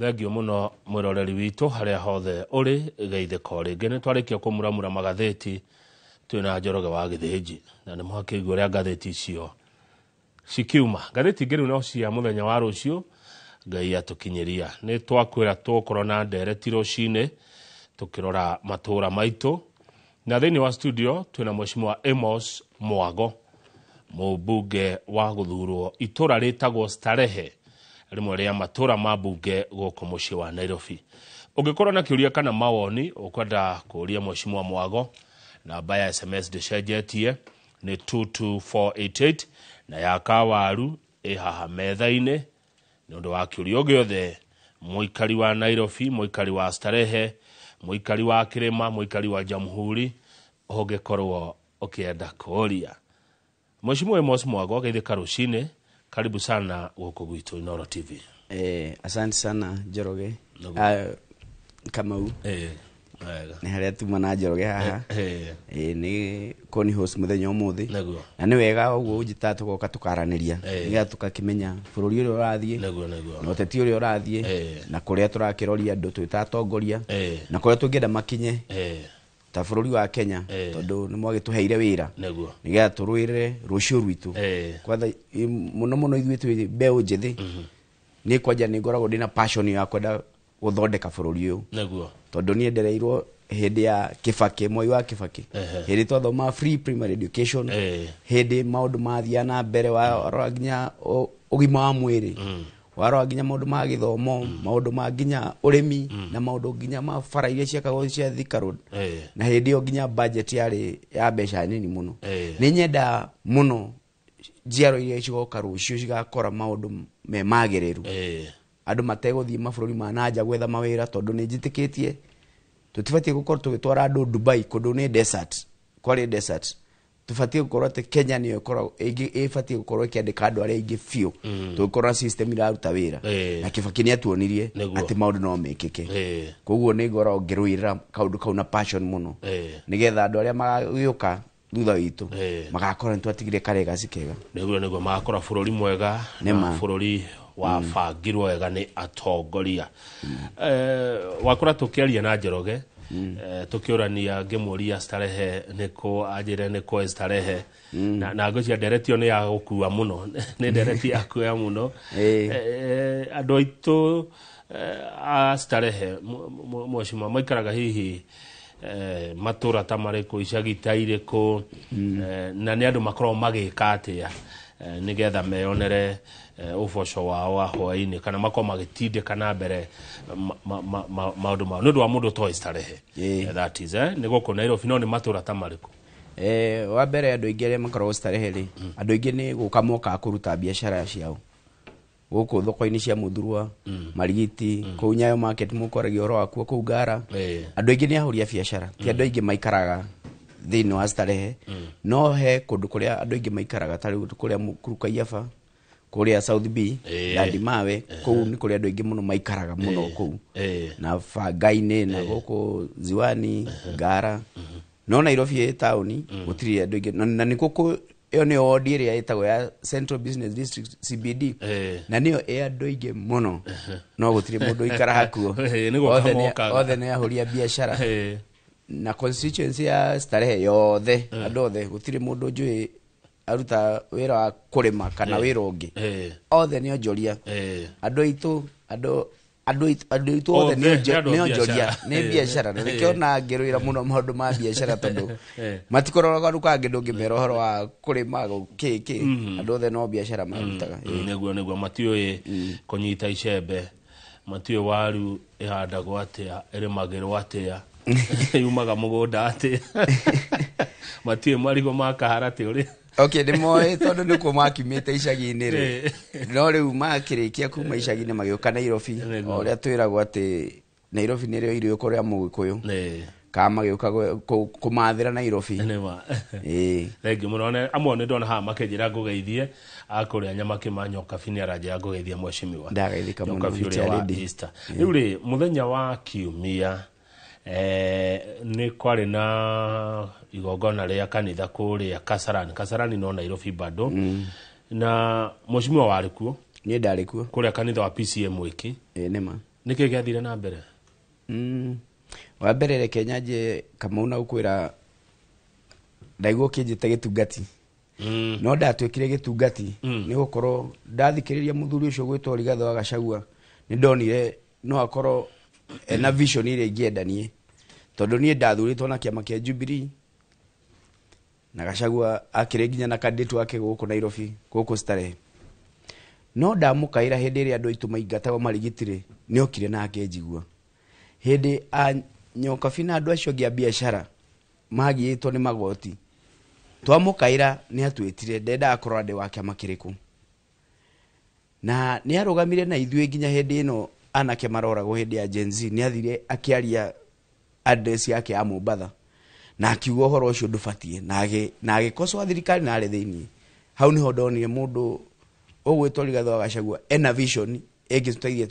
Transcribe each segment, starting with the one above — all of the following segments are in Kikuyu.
Thengio mũno mwĩroreri witũ harĩa hothe ũrĩ, geithĩka o rĩngĩ. Nĩ twarĩkia kũmuramura magathĩti twĩna Njoroge wa Gĩthĩnji, na nĩ mwakĩigua ũrĩa ngathĩti icio cikiuma. Ngathĩti ingĩ rĩu no cia mũthenya wa rũciũ, Ngai atũkinyĩria. Nĩ twakwĩra tũgũkorwo na ndereti rũcinĩ tũkĩrora matũũra maitũ, na thĩinĩ wa studio twĩna Mheshimiwa Amos Mwago, mũmbunge wa gũthurwo itũra rĩtagwo Starehe, rĩmwe rĩa matũra ma mbunge gũkũ mũciĩ wa Nairobi. Ũngĩkorwo na kĩũria kana mawoni ũkwenda kũũria Mheshimiwa Mwago, namba ya SMS ndĩcenjetie nĩ 22488, na ya kawaru ĩ haha metha-inĩ. Nĩ ũndũ wa kĩũria o gĩothe, mũikari wa Nairobi, mũikari wa Starehe, mũikari wa Kĩrĩma, mũikari wa Jamhuri, ũngĩkorwo ũkĩenda kũũria Mheshimiwa Amos Mwago, geithĩka rũcinĩ, karibu sana gũkũ gwitũ Inooro TV. Asante sana, Njoroge. Nĩguo. Kamau. Wega. Nĩ harĩa tuma na Njoroge haha. Nĩ koni host mũthenya ũmũthĩ. Na nĩ wega ũguo ũnjĩtaga tũgoka tũkaranĩria, nĩgetha tũgakĩmenya bũrũri ũrĩa ũrathiĩ, Nĩguo, nĩguo. na ũteti ũrĩa ũrathiĩ, na kũrĩa tũrakĩroria andũ twĩ ta atongoria, na kũrĩa tũngĩenda makinye ta bũrũri wa Kenya, tondũ nĩ mwagĩtũheire wĩra nĩgetha tũrũĩrĩre rũciũ rwitũ. Kwanza mũno mũno ithuĩ twĩ mbeũ njĩthĩ, niĩ kwanja nĩ ngoragwo ndĩna passion ya kwenda gũthondeka bũrũri ũyũ, tondũ niĩ ndereirwo hĩndĩ ya Kibaki, Mwai wa Kibaki, hĩndĩ twathomaga free primary education, hĩndĩ maũndũ mathiaga na mbere, warora nginya ũgima wa mwĩrĩ, warora nginya maũndũ ma gĩthomo, maũndũ ma nginya ũrĩmi, na maũndũ nginya ma bara iria ciakagwo cia Thika Road. Na hĩndĩ ĩyo nginya budget yarĩ ya mbeca nini mũno. Nĩ nyenda mũno njiaro iria cigoka rũciũ cigakora maũndũ me magĩrĩru, andũ mategũthiĩ mabũrũri ma nanja gwetha mawĩra, tondũ nĩ njĩtĩkĩtie tũtibatiĩ gũkorwo tũgĩtwara andũ Dubai, kũndũ nĩ desert, kwarĩ desert. Tũbatiĩ gũkorwo atĩ Kenya nĩyo ĩkoragwo ĩbatiĩ gũkorwo ĩkĩandĩka andũ arĩa aingĩ biũ, tũgĩkorwo na system iraruta wĩra. Na Kibaki nĩ atuonirie atĩ maũndũ no mekĩke. Koguo nĩ ngoragwo ngĩrũĩrĩra kaũndũ kau na passion mũno, nĩgetha andũ arĩa magagĩũka thutha witũ magakora nĩ twatigire karegaci kega. Nĩguo magakora bũrũri mwega Nĩ na ma. bũrũri wabangirwo wega nĩ atongoria. Wakora tũkĩaria na Njoroge, tũkĩũrania, ngĩmũria Starehe nĩkũ, anjĩre nĩkũ Starehe, na ngwĩciria ndereti ĩyo nĩ ya gũkua mũno, nĩ ndereti ya kuoya mũno. Andũ aitũ a Starehe, mheshimiwa, maikaraga hihi matũra ta marĩkũ, icagi ta irĩkũ, na nĩ andũ makoragwo magĩka atĩa nĩgetha meyonere ũboco wao wa hwaĩ-inĩ, kana makorwo magĩtindĩka na mbere maũndũ mao, nĩ ũndũ wa mũndũ ũtoĩ Starehe? That is, nĩ gũkũ Nairobi, no nĩ matũra ta marĩkũ? Wa mbere, andũ aingĩ arĩa makoragwo Starehe rĩ, andũ aingĩ nĩ gũka mokaga kũruta biacara ciao gũkũ thoko-inĩ cia Muthurwa, Marigiti, kũu Nyayo Market mũkwaragia ũhoro wakuo kũu Ngara. Andũ aingĩ nĩ ahũri a biacara, ti andũ aingĩ maikaraga thĩinĩ wa Starehe, no he kũndũ kũrĩa andũ aingĩ maikaraga, ta rĩu kũrĩa Mukuru Kaiyaba, kũrĩa South B, Landimawe, kũu nĩ kũrĩa andũ aingĩ mũno maikaraga mũno kũu, na Bangainĩ, na gũkũ Ziwani, Ngara. No Nairobi ĩ taũni gũtirĩ andũ aingĩ, na nĩkuo ĩyo nĩyo wodi ĩrĩa ĩtagwo ya Central Business District, CBD, na nĩyo ĩ andũ aingĩ mũno, no gũtirĩ mũndũ ũikaraga kuo. Nĩ gũka mokaga. Othe nĩ ahũri a biacara. Na constituency ya Starehe yothe, andũ othe, gũtirĩ mũndũ njũĩ aruta wĩra wa kũrĩma kana wĩra ũngĩ. Othe nĩ onjoria. Andũ aitũ, andũ aitũ othe Othe nĩ andũ a nĩ onjoria, biacara. nĩ biacara. Na nĩkĩo na ngĩrũĩra mũno maũndũ ma biacara, tondũ matikoragwo kaũndũ kangĩ ndũngĩmera ũhoro wa kũrĩma kĩ kĩ, andũ othe no biacara marutaga. Nĩguo matiũĩ kũnyita icembe, matiũĩ waru ĩhandagwo atĩa, ĩrĩmagĩrwo atĩa, yumaga mũgũnda atĩa, matiũĩ marigũ ma kaharatĩ ũrĩa. Okay, nĩ moĩ tondũ nĩkuo makiumĩte icagi-inĩ rĩ, no rĩu makĩrĩkia kuma icagi-inĩ magĩũka Nairobi, o ũrĩa twĩragwo atĩ Nairobi nĩrĩo iriũko rĩa Mũgĩkũyũ, kana magĩũka kũmathĩra Nairobi. Nĩma. Ĩĩ. Thengiũ mũno. Amwe nĩ ndona haha makĩnjĩra ngũgeithie, akũrĩa Nyamakĩma Nyokabi nĩ aranjĩra ngũgeithie mheshimiwa. Ndagaithĩka mũno, Nyokabi ũrĩa wa Richard. Easter. Rĩu rĩ, mũthenya wa kiumia nĩ kwarĩ na igongona rĩa kanitha kũrĩa Kasarani. Kasarani no Nairobi bado, na mheshimiwa warĩ kuo? Niĩ ndarĩ kuo. Kũrĩa kanitha wa PCA Mwiki. Ĩĩ, nĩma. Nĩkĩ gĩathire na mbere? Wa mbere reke nyanjie Kamau na gũkwĩra ndaigua ũkĩnjĩta gĩtungati. No ndatuĩkire gĩtungati nĩ gũkorwo ndathikĩrĩria mũthuri ũcio gwĩtwo Rigathĩ wa Gachagua, nĩ ndonire no akorwo ena vision ĩrĩa ingĩenda niĩ, tondũ niĩ ndathurĩtwo na kĩama kĩa Jubilee na Gachagua akĩrĩ nginya na candidate wake gũkũ Nairobi, gũkũ Starehe. No ndamũkaĩra hĩndĩ ĩrĩa andũ aitũ maingatagwo marigitire, nĩ okire na akĩnjigua. Hĩndĩ a Nyokabi na andũ acio angĩ a biacara magiĩtwo nĩ magoti, twamũkaĩra nĩ atwĩtire, ndendaga kũrora ndĩ wa kĩama kĩrĩkũ. Na nĩ arũgamire na ithuĩ nginya hĩndĩ ĩno anake maroragwo hĩndĩ ya Gen Z, nĩ athire akĩaria address yake ya Mombatha na akiuga ũhoro ũcio ndũbatiĩ, na agĩkocoa thirikari na arĩ thĩiniĩ. Hau nĩho ndonire mũndũ ũgwĩtwo Rigathĩ wa Gachagua ena vision ĩngĩtũteithia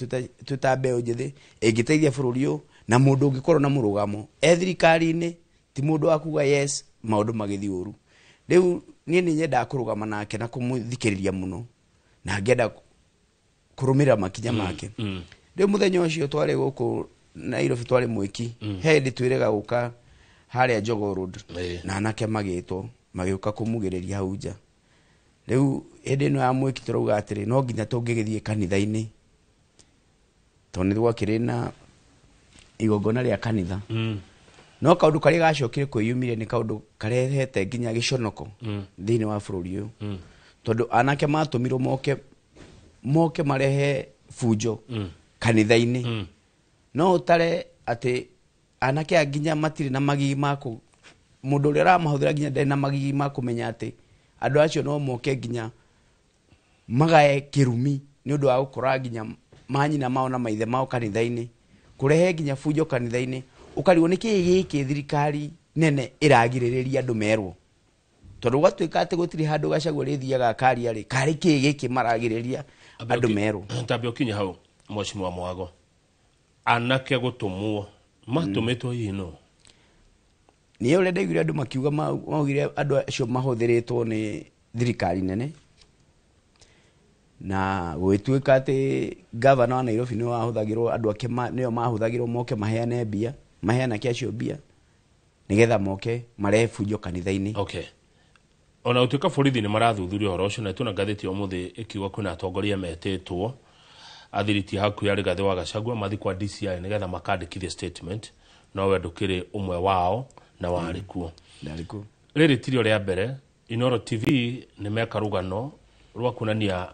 twĩ ta mbeũ njĩthĩ, ĩngĩteithia bũrũri ũyũ, na mũndũ ũngĩkorwo na mũrũgamo e thirikari-inĩ, ti mũndũ wa kuga yes maũndũ magĩthiĩ ũru. Rĩu niĩ nĩ nyendaga kũrũgama nake na kũmũthikĩrĩria mũno, na ngenda kũrũmĩrĩra makinya make. Rĩu mũthenya ũcio twarĩ gũkũ Nairobi, twarĩ mwĩki, he hĩndĩ twĩrĩga gũka harĩa Jogoo Road, na anake magĩtwo magĩũka kũmugĩrĩria hau nja. Rĩu hĩndĩ ĩno ya mwĩki tũrauga atĩrĩ, no nginya tũngĩgĩthiĩ kanitha-inĩ, tondũ nĩ gwakĩrĩ na igongona rĩa kanitha. No kaũndũ karĩa gacokire kwĩyumĩria nĩ kaũndũ karehete nginya gĩconoko thĩinĩ wa bũrũri ũyũ, tondũ anake matũmirwo moke marehe bunjo kanitha-inĩ. No ũtare atĩ anake aya nginya matirĩ na magigi ma kũ-, mũndũ ũrĩa ũramahũthĩra nginya ndarĩ na magigi ma kũmenya atĩ andũ acio no moke nginya magae kĩrumi nĩ ũndũ wa gũkora nginya manyina mao na maithe mao kanitha-inĩ, kũrehe nginya bunjo kanitha-inĩ. Ũkarigwo nĩ kĩĩ gĩkĩ thirikari nene ĩragirĩrĩria andũ merwo, tondũ gwatuĩka atĩ gũtirĩ handũ Gachagua rĩthiaga akaria rĩ, karĩ kĩĩ gĩkĩ maragirĩrĩria andũ merwo. Tambe ũkinye hau, Mheshimiwa Mwago, anake gũtũmwo matũmĩtwo hihi no Nĩ ũrĩa ndaiguire andũ makiuga, maugire andũ acio mahũthĩrĩtwo nĩ thirikari nene, na gũgĩtuĩka atĩ gavana wa Nairobi nĩwe wahũthagĩrwo, andũ ake nĩo mahũthagĩrwo moke maheane mbia, maheane anake acio mbia nĩgetha moke marehe bunjo kanitha-inĩ. Okay. Ona gũtuĩka borithi nĩ marathuthuria ũhoro ũcio, na tuona ngathĩti ya ũmũthĩ ĩkiuga kwĩna atongoria metĩtwo athiriti hakuhĩ a Rigathĩ wa Gachagua mathiĩ kwa DCI nĩgetha makandĩkithie statement, no we ndũkĩrĩ ũmwe wao na warĩ kuo. Ndarĩ kuo. Rĩrĩ tirio rĩa mbere, Inooro TV nĩ meka rũgano rwa kuonania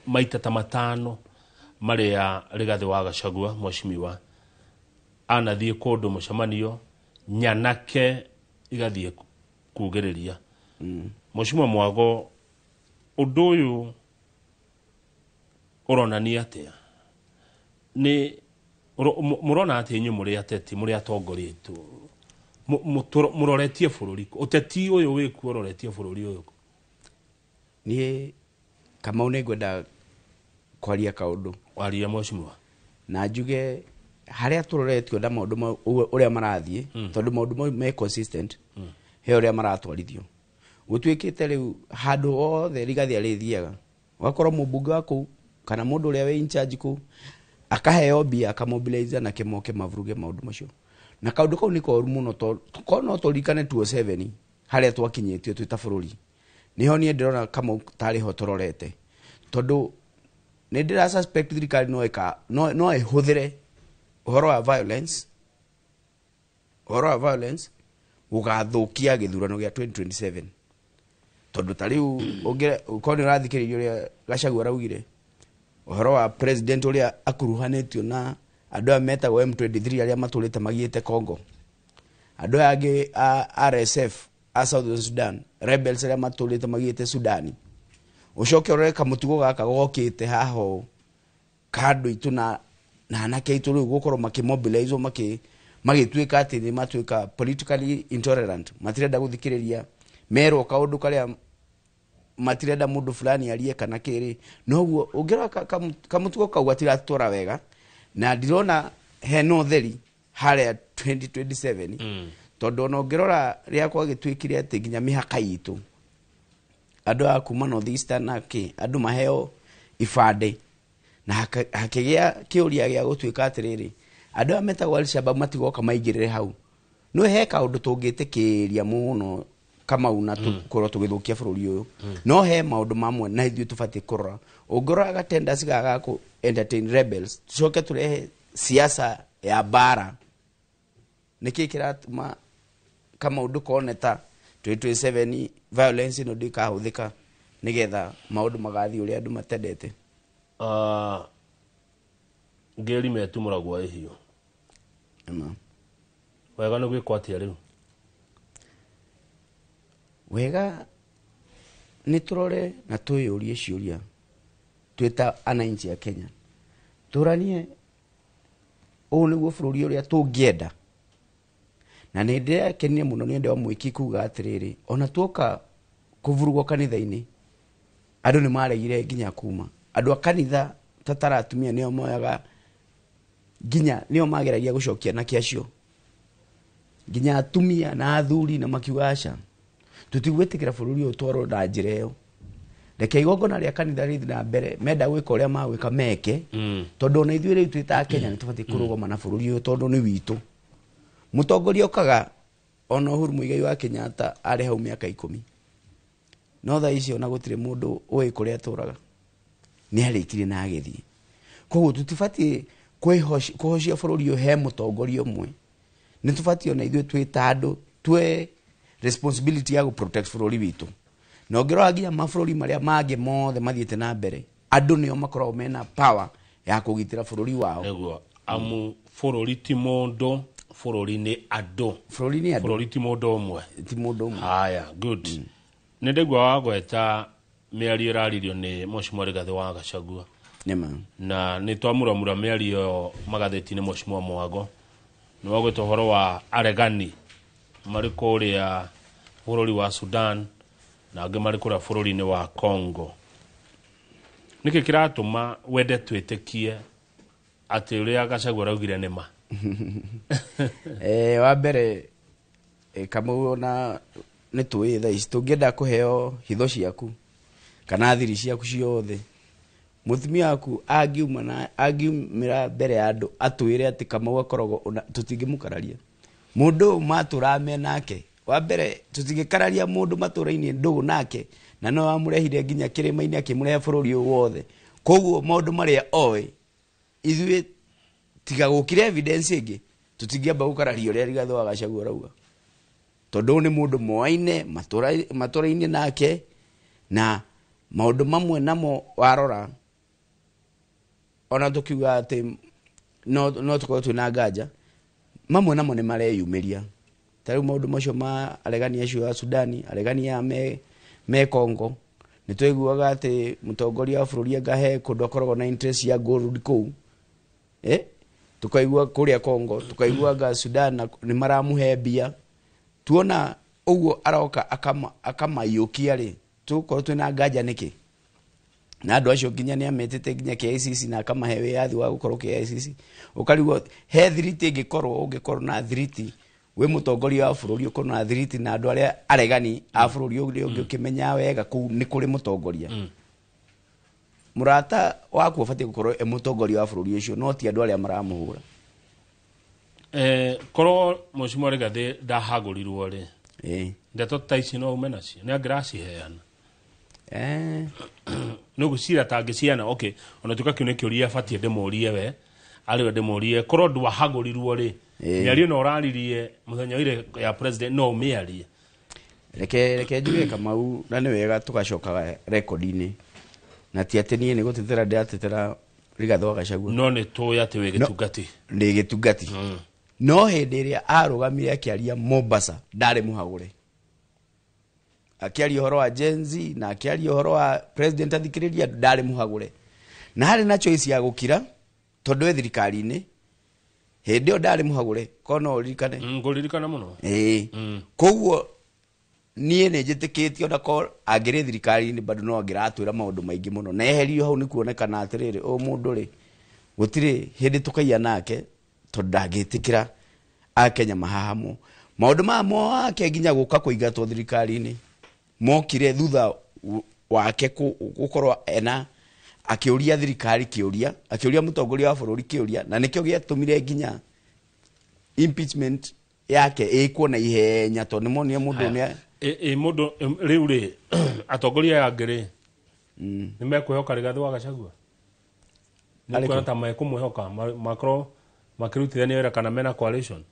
maita ta matano marĩa Rigathĩ wa Gachagua mheshimiwa anathiĩ kũndũ mũcemanio, nyanake igathiĩ kugĩrĩria. Mheshimiwa Mwago, ũndũ ũyũ ũronania atĩa? Nĩ mũrona atĩ inyuĩ mũrĩ ateti, mũrĩ atongoria aitũ, mũroretie bũrũri kũ? Ũteti ũyũ wĩkuo ũroretie bũrũri ũyũ kũ? Niĩ Kamau nĩ ngwenda kwaria kaũndũ. Waria mheshimiwa. Na njuge harĩa tũroretio na maũndũ mau, ũrĩa marathiĩ, tondũ maũndũ mau me consistent, he ũrĩa maratwarithio. Gũtuĩkĩte rĩu handũ hothe Rigathĩ arĩthiaga, ũgakorwo mũmbunge wa kũu kana mũndũ ũrĩa wĩ in charge kũu akaheo mbia, akamobilize na kĩmoke mavuruge maũndũ macio. Na kaũndũ kau nĩ koru mũno, tondũ korwo no tũririkane 2007 harĩa twakinyĩtio twĩ ta bũrũri, nĩho niĩ ndĩrona Kamau tarĩ ho tũrorete, tondũ nĩ ndĩra suspect thirikari no ĩhũthĩre ũhoro wa violence, ũhoro wa violence gũgathũkia gĩthurano gĩa 2027. Tondũ ta rĩu ũkorwo nĩ ũrathikĩrĩria ũrĩa Gachagua araugire ũhoro wa president ũrĩa akuruhanĩtio na andũ aya metagwo M23 arĩa matũrĩte magiĩte Congo, andũ aya angĩ a RSF a Southern Sudan, rebels arĩa matũrĩte magiĩte Sudani. Ũcoke ũrore kamũtugo gaka gokĩte haha ũũ, ka andũ aitũ na anake aitũ rĩu gũkorwo makĩmobilizwo, magĩtuĩka atĩ nĩ matuĩka politically intolerant, matirenda gũthikĩrĩria merwo kaũndũ karĩa matirenda mũndũ fulani arie kana kĩrĩ. Noguo ũngĩrora kamũtugo kau gatiratwara wega, na ndirona hena ũtheri harĩa 2027. Tondũ ona ũngĩrora rĩrĩa kwagĩtuĩkire atĩ nginya mĩhaka itũ andũ a kuma North Eastern na kĩ, andũ maheo ibandĩ Na hakĩgĩa kĩũria gĩa gũtuĩka atĩrĩrĩ, andũ aya metagwo Al-Shabaab matigoka maingĩrĩre hau. No he kaũndũ tũngĩtĩkĩria mũno Kamau na tũkorwo tũgĩthũkia bũrũri ũyũ. No he maũndũ mamwe na ithuĩ tũbatiĩ kũrora. Ũngĩrora gatenders gaka ga kũ entertain rebels, tũcoke tũrehe siasa ya mbara. Nĩkĩ kĩratũma Kamau ndũkone ta 2027 violence ĩno ndĩkahũthĩka nĩgetha maũndũ magathiĩ ũrĩa andũ matendete? Ngĩri metumũragwo ihiũ. Ĩma. Wega nĩ gwĩkwo atĩa rĩu? Wega nĩ tũrore na twĩyũrie ciũria twĩ ta ananchi a Kenya, tũranie ũũ nĩguo bũrũri ũrĩa tũngĩenda. Na nĩ ndĩrakenire mũno nĩ ũndũ wa Mwiki kuga atĩrĩrĩ, ona tuoka kũvurugwo kanitha-inĩ andũ nĩ maregire nginya kuma. Andũ a kanitha ta tara atumia nĩo moyaga nginya nĩo mageragia gũcokia anake acio, nginya atumia na athuri, na makiuga aca, tũtigwĩtĩkĩra bũrũri ũyũ ũtwarwo na njĩra ĩyo. Reke igongona rĩa kanitha rĩthiĩ na mbere, menda gwĩka ũrĩa magwĩka meke, tondũ ona ithuĩ rĩu twĩ ta Kenya nĩ tũbatiĩ kũrũgama na bũrũri ũyũ tondũ nĩ witũ. Mũtongoria okaga ona Uhuru Muigai wa Kenyatta arĩ hau mĩaka 10, no thaa ici ona gũtirĩ mũndũ ũĩ kũrĩa atũraga, nĩ arĩkirie na agĩthiĩ. Koguo tũtibatiĩ kũhocia bũrũri ũyũ he mũtongoria ũmwe. Nĩ tũbatiĩ ona ithuĩ twĩ ta andũ tuoe responsibility ya gũ protect bũrũri witũ. Na ũngĩrora nginya mabũrũri marĩa mangĩ mothe mathiĩte na mbere, andũ nĩo makoragwo mena power ya kũgitĩra bũrũri wao. Nĩguo, amu bũrũri ti mũndũ, bũrũri nĩ andũ. Bũrũri nĩ andũ. Bũrũri ti mũndũ ũmwe. Ti mũndũ ũmwe. Haya, good. Nĩ ndaigua wagweta mĩario ĩraririo nĩ Mheshimiwa Rigathĩ wa Gachagua. Nĩma. Na nĩ twamuramura mĩario magathĩti-inĩ Mheshimiwa Mwago. Nĩ wagweta ũhoro wa aregani marĩ kũrĩa bũrũri wa Sudan na angĩ marĩ kũrĩa bũrũri-inĩ wa Congo. Nĩkĩ kĩratũma wende twĩtĩkie atĩ ũrĩa Gachagua araugire nĩ ma? Wa mbere, Kamau ona nĩ tũĩ thaa ici tũngĩenda kũheo hitho ciaku kana thiri ciaku ciothe, mũtumia waku angiuma na angiumĩra mbere ya andũ atwĩre atĩ Kamau akoragwo ona tũtingĩmũkararia. Mũndũ ũyũ matũraga me nake, wa mbere tũtingĩkararia mũndũ matũrainĩ ndũgũ nake, na no amũrehire nginya kĩrĩma-inĩ akĩmũrehe bũrũri ũyũ wothe. Koguo maũndũ marĩa oĩ ithuĩ tiga gũkire evidence ĩngĩ tũtingĩamba gũkararia ũrĩa Rigathĩ wa Gachagua arauga, tondũ ũyũ nĩ mũndũ moaine matũraine nake, na maũndũ mamwe namo warora ona tũkiuga atĩ no tũkorwo twĩna nganja, mamwe namo nĩ mareyumĩria. Ta rĩu maũndũ macio ma aregani acio a Sudani, aregani aya me Congo, nĩ twaiguaga atĩ mũtongoria wa bũrũri anga he kũndũ akoragwo na interest ya gold kũu. Tukaigua kũrĩa Congo, tukaigua anga Sudan nĩ maramũhe mbia. Tuona ũguo aroka akamaiyũkia rĩ, tũgũkorwo twĩna nganja nĩkĩ? Na andũ acio nginya nĩ ametĩte nginya KICC na akamahe wĩyathi wa gũkorwo KICC. Ũkarigwo he thiriti ĩngĩkorwo, ũngĩkorwo na thiriti wĩ mũtongoria wa bũrũri, ũkorwo na thiriti na andũ arĩa aregani a bũrũri ũrĩa ũngĩ, ũkĩmenya wega kũu nĩ kũrĩ mũtongoria. Mũrata waku ũbatiĩ gũkorwo e mũtongoria wa bũrũri ũcio, no ti andũ arĩa maramũhũra. Korwo Mheshimiwa Rigathĩ ndahagũrirwo rĩ, ndeto ta ici no ume nacio, nĩ angĩraciheana. Nĩ ũgwĩciria ta angĩciheana, okay, ona tuĩka kĩu nĩ kĩũria batiĩ ndĩmũrie we, arĩ we ndĩmũrie, korwo ndwahagũrirwo rĩ, mĩario ĩno ũraririe mũthenya wa ira ya president no ũmĩarie. Reke njuge Kamau, na nĩ wega tũgacokaga rekondi-inĩ, na ti atĩ niĩ nĩ gũtetera ndĩratetera Rigathĩ wa Gachagua. No nĩ tũĩ atĩ wĩ gĩtungati. Ndĩ gĩtungati. No hĩndĩ ĩrĩa arũgamire akĩaria Mombasa, ndarĩ mũhagũre. Akĩaria ũhoro wa Gen Z na akĩaria ũhoro wa president athikĩrĩria, ndarĩ mũhagũre. Na harĩ na choice ya gũkira tondũ e thirikari-inĩ. Hĩndĩ ĩyo ndarĩ mũhagũre, korwo no ũririkane. Ngũririkana mũno. Koguo niĩ nĩ njĩtĩkĩtie ona korwo angĩrĩ thirikari-inĩ bado no angĩratwĩra maũndũ maingĩ mũno. Na eherio hau nĩ kuonekana atĩrĩrĩ, ũyũ mũndũ rĩ, gũtirĩ hĩndĩ tũkaiya nake tondũ ndangĩtĩkĩra Akenya mahahamwo. Maũndũ maya wake nginya gũka kũingatwo thirikari-inĩ mokire thutha wake gũkorwo ena Akĩũria thirikari kĩũria, akĩũria mũtongoria wa bũrũri kĩũria, na nĩkĩo gĩatũmire nginya impeachment yake ĩkwo na ihenya tondũ nĩmonire mũndũ nĩ mũndũ rĩu rĩ atongoria aya angĩ rĩ nĩ mekwĩhoka Rigathĩ wa Gachagua? Nĩ kuona ta mekũmwĩhoka makorwo makĩrutithania wĩra kana mena coalition?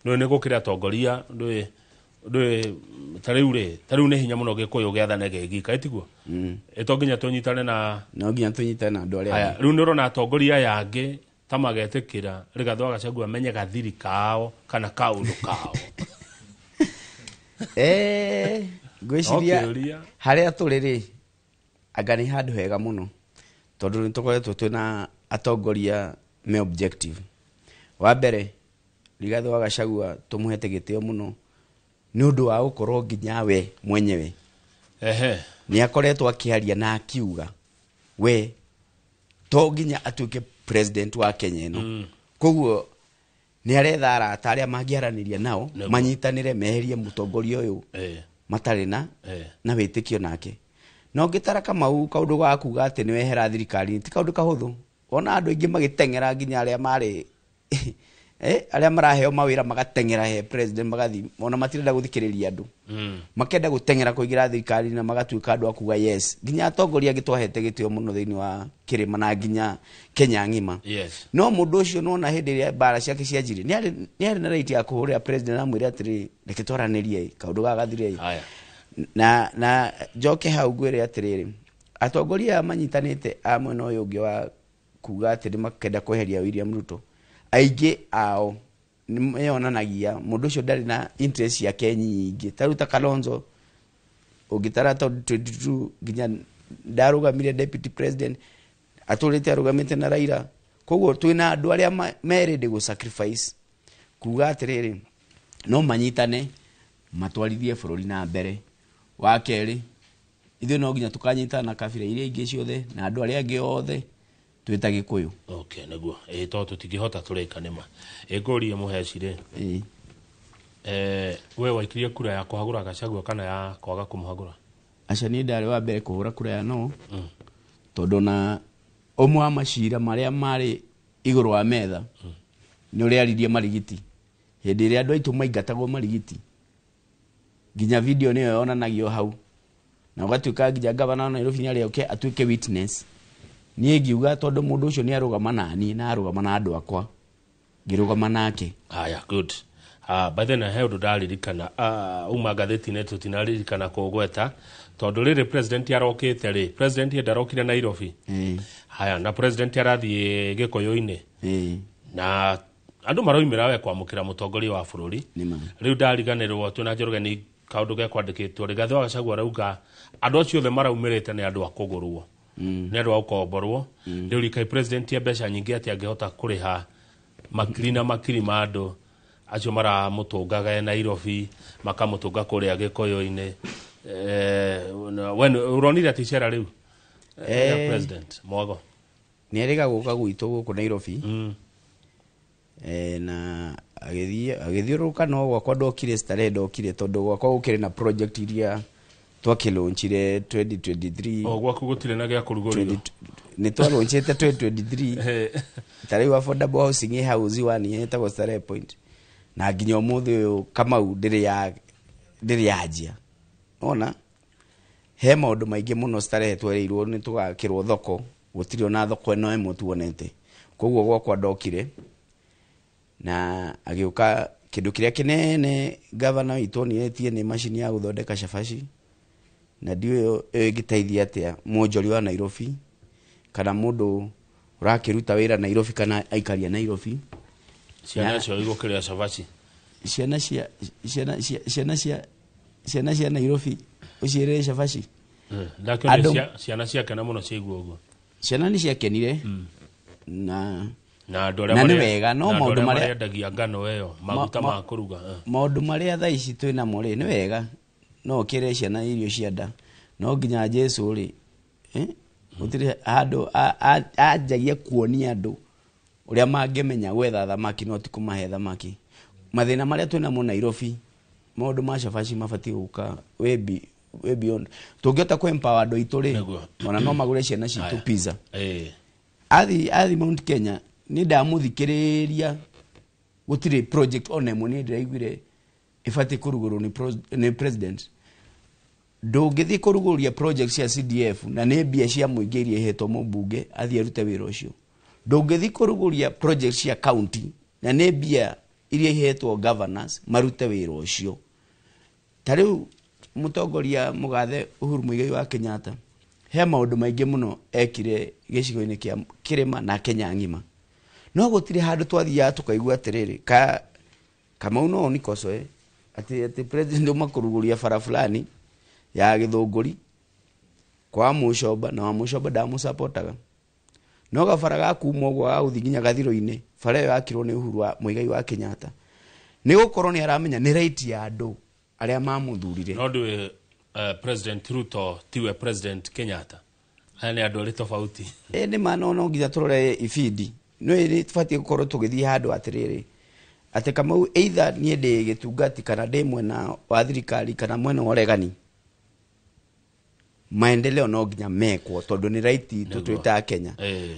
Nĩ nĩ gũkĩrĩ atongoria ndũĩ ta rĩu rĩ, ta rĩu nĩ hinya mũno Gĩkũyũ gĩathane gĩgika ĩtiguo? Ĩ nginya tũnyitane na no nginya tũnyitane na andũ arĩa aya. Rĩu nĩ ũrona atongoria aya angĩ ta magetĩkĩra Rigathĩ wa Gachagua amenye gathiri kao kana kaũndũ kao. Ngwĩciria harĩa tũrĩ rĩ anga nĩ handũ hega mũno tondũ nĩ tũkoretwo twĩna atongoria me objective. Wa mbere Rigathĩ wa Gachagua tũmũhete gĩtĩo mũno nĩ ũndũ wa gũkorwo nginya we mwenyewe nĩ akoretwo akĩaria na akiuga we to nginya atuĩke president wa Kenya ĩno. Koguo nĩ aretha arata arĩa mangĩaranĩria nao manyitanĩre meherie mũtongoria ũyũ matarĩ na na wĩtĩkio nake. Na ũngĩtara Kamau kaũndũ ga kuga atĩ nĩ wehera thirikari ti kaũndũ kahũthũ. Ona andũ aingĩ magĩteng'era nginya arĩa marĩ arĩa maraheo mawĩra magateng'era he president magathi ona matirenda gũthikĩrĩria andũ. Makenda gũteng'era kũingĩra thirikari na magatuĩka andũ a kuga yes. Nginya atongoria angĩ twahete gĩtĩo mũno thĩinĩ wa kĩrĩma na nginya Kenya ng'ima. Yes. No mũndũ ũcio nona hĩndĩ ĩrĩa mbara ciake cianjirie nĩ arĩ na right ya kũhũrĩra president amwĩre atĩrĩ reke twaranĩrie kaũndũ gaka gathire. Na njoke hau ngwĩre atĩrĩrĩ atongoria aya manyitanĩte a mwena ũyũ ũngĩ wa kuga atĩ nĩ makenda kweheria William Ruto aingĩ ao nĩmeyonanagia mũndũ ũcio ndarĩ na interest ciake nyingĩ. Ta rĩu ta Kalonzo ũngĩtara tondũ 22 nginya ndarũgamire deputy president atũrĩte arũgamĩte na Raila. Koguo twĩna andũ arĩa me ready gũ sacrifice kuga atĩrĩrĩ no manyitane matwarithie bũrũri na mbere. Wa kerĩ ithuĩ no nginya tũkanyitana na kabira iria ingĩ ciothe na andũ arĩa angĩ othe twĩta Gĩkũyũ. Okay, nĩguo. To tũtingĩhota tũrĩka nĩma. Ngũrie Mũheci rĩ. We waikirie kura ya kũhagũra Gachagua kana ya kwaga kũmũhagũra? Aca niĩ ndarĩ wa mbere kũhũra kura ya no. Tondũ na ũmwe wa macira marĩa marĩ igũrũ wa metha nĩ ũrĩa aririe Marigiti. Hĩndĩ ĩrĩa andũ aitũ maingatagwo Marigiti nginya video nĩyo yonanagio hau na ũgatuĩka nginya gavana wa Nairobi nĩ oke atuĩke witness. Niĩ ngiuga tondũ mũndũ ũcio nĩ arũgama nani na arũgama na andũ akwa ngĩrũgama nake. Haya, good. By then he ũndũ ndaririkana uma ngathĩti-inĩ tũtinaririkana kũgweta tondũ rĩrĩ president arokĩte rĩ, president ndarokire Nairobi. Haya, na president arathiĩ Gĩkũyũ-inĩ. Na andũ maroimĩra we kwamũkĩra mũtongoria wa bũrũri. Rĩu ndariganĩrwo twĩna Njoroge nĩ kaũndũ gekwandĩkĩtwo Rigathĩ wa Gachagua arauga andũ acio othe maraumĩrĩte nĩ andũ a kũgũrwo. Nĩ andũ a gũkomborwo. Rĩu rikai president ya mbeca nyingĩ atĩ angĩhota kũrĩha makiri na makiri ma andũ acio maramũtũngaga Nairobi makamũtũnga kũrĩa Gĩkũyũ-inĩ. We ũronire atĩ icera rĩu president Mwago nĩ erĩga gũka gwitũ gũkũ Nairobi. Na agĩthiũrũrũka no gwakwa ndokire starehe ndokire tondũ gwakwa gũkĩrĩ na project iria twakĩlaunchire 2023. O gwaku gũtirĩ na gĩa kũrugũrio? Nĩ twalaunchĩte 2023. Ta rĩu affordable housing ĩ house one ĩtagwo Starehe Point na nginya ũmũthĩ ũyũ Kamau ndĩrĩ yanjia. Ona he maũndũ maingĩ mũno Starehe twereirwo nĩ tũgakĩrwo thoko gũtirĩ ona thoko ĩno ĩmwe tuonete. Koguo gwakwa ndokire na agĩũka kĩndũ kĩrĩa kĩnene gavana witũ onĩtie nĩ macini ya gũthondeka cabaci na ndiũĩ ĩngĩteithia atĩa mwonjori wa Nairobi kana mũndũ ũrakĩruta wĩra Nairobi kana aikaria Nairobi. Ciana cio igũkĩrĩa cabaci. Ciana cia Nairobi ũciĩrĩre cabaci. Ndakĩonire ciana ciakena mũno ciaigua ũguo. Ciana nĩ ciakenire na andũ arĩa nĩ wega no maũndũ marĩa marendagia ngano ĩyo maguta ma kũruga. Maũndũ marĩa thaa ici twĩ namo rĩ nĩ wega no ũkĩre ciana irio cia nda no nginya Jesu rĩ gũtirĩ handũ anjagia kuonia andũ ũrĩa mangĩmenya gwetha thamaki no ti kũmahe thamaki. Mathĩna marĩa twĩ namo Nairobi maũndũ ma cabaci mabatiĩ gũka way beyond. Tũngĩhota kũ empower andũ aitũ rĩ, ona no magũre ciana citũ pizza. Athi Mount Kenya nĩ ndamũthikĩrĩria gũtirĩ project ona ĩmwe nĩ ndĩraiguire ĩbatiĩ kũrugũrwo nĩ president. Ndũngĩthiĩ kũrugũria project cia CDF na nĩ mbia cia mũingĩ iria ihetwo mũmbunge athiĩ arute wĩra ũcio. Ndũngĩthiĩ kũrugũria project cia county na nĩ mbia iria ihetwo governors marute wĩra ũcio. Ta rĩu mũtongoria mũgathe Uhuru Muigai wa Kenyatta he maũndũ maingĩ mũno ekire gĩcigo-inĩ kĩa kĩrĩma na Kenya ng'ima. No gũtirĩ handũ twathiaga tũkaigua atĩrĩrĩ ka Kamau no nikocoe atĩ president uma kũrugũria bara fulani ya Gĩthũngũri kwa Mũcomba na wa Mũcomba ndamũsapotaga. No gabara ga kuma ũguo ga gũthiĩ nginya gathiro-inĩ bara ĩyo yakirwo nĩ Uhuru wa Muigai wa Kenyatta nĩ gũkorwo nĩ aramenya nĩ right ya andũ arĩa mamũthurire. No ndũĩ President Ruto tiwe President Kenyatta, aya nĩ andũ arĩ tofauti. Nĩ ma no nginya tũrore ibindi no ĩrĩ tũbatiĩ gũkorwo tũgĩthiĩ handũ atĩrĩrĩ atĩ Kamau either niĩ ndĩ gĩtungati kana ndĩ mwena wa thirikari kana mwena wa ũregani, maendeleo no nginya mekwo tondũ nĩ right itũ twĩ ta Kenya.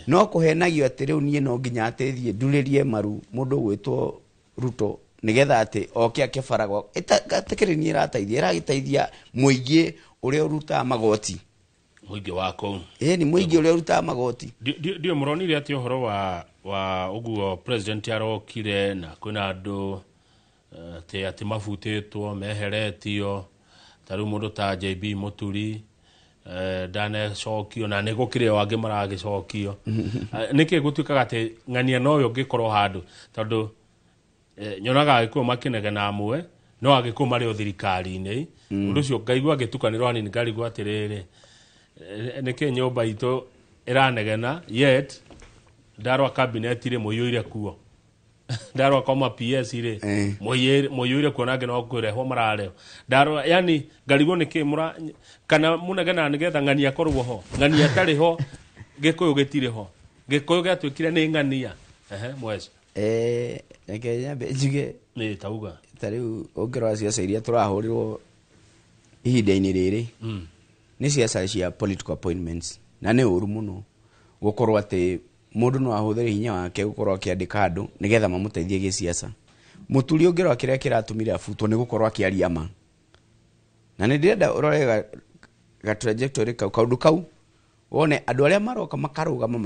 No kũhenagio atĩ rĩu niĩ no nginya atĩ thiĩ ndurĩrie maru mũndũ ũgwĩtwo Ruto nĩgetha atĩ oke ake bara gwa ĩtakĩrĩ niĩ ĩrateithia, ĩragĩteithia mũingĩ ũrĩa ũrutaga magoti. Mũingĩ wa kũu. Nĩ mũingĩ ũrĩa ũrutaga magoti. Ndio mũronire atĩ ũhoro wa ũguo president arokire na kwĩna andũ atĩ mabutĩtwo meheretio ta rĩu mũndũ ta JB Mũturi ndanecokio na nĩ gũkĩrĩ o angĩ maragĩcokio. Nĩkĩ gũtuĩkaga atĩ ng'ania nowe ũngĩkorwo handũ tondũ nyonaga Agĩkũyũ makĩnegena amwe no Agĩkũyũ marĩ o thirikari-inĩ. Ũndũ ũcio ngaigua ngĩtukanĩrwo hanini ngarigwo atĩrĩrĩ nĩkĩ nyũmba itũ ĩranegena yet ndarwa cabinet rĩ mũiyũire kuo, ndarwa koma PS rĩ mũiyũire kuo nangĩ no kwĩrehwo mararehwo ndarwa, yani ngarigwo nĩkĩ mũra kana mũnegena nĩgetha ng'ania akorwo ho, ng'ania atarĩ ho Gĩkũyũ gĩtirĩ ho, Gĩkũyũ gĩatuĩkire nĩ ng'ania. Mweci reke nyambe njuge nĩ tauga ta rĩu ũngĩrora ciaca iria tũrahũrĩrwo ihinda-inĩ rĩrĩ nĩ ciaca cia political appointments na nĩ ũru mũno gũkorwo atĩ mũndũ no ahũthĩre hinya wake gũkorwo akĩandĩka andũ nĩgetha mamũteithie gĩciaca. Mũturi ũngĩrora kĩrĩa kĩratũmire abutwo nĩ gũkorwo akĩaria ma, na nĩ ndĩrenda ũrore ga trajectory kau kaũndũ kau wone andũ arĩa maroka makarũgama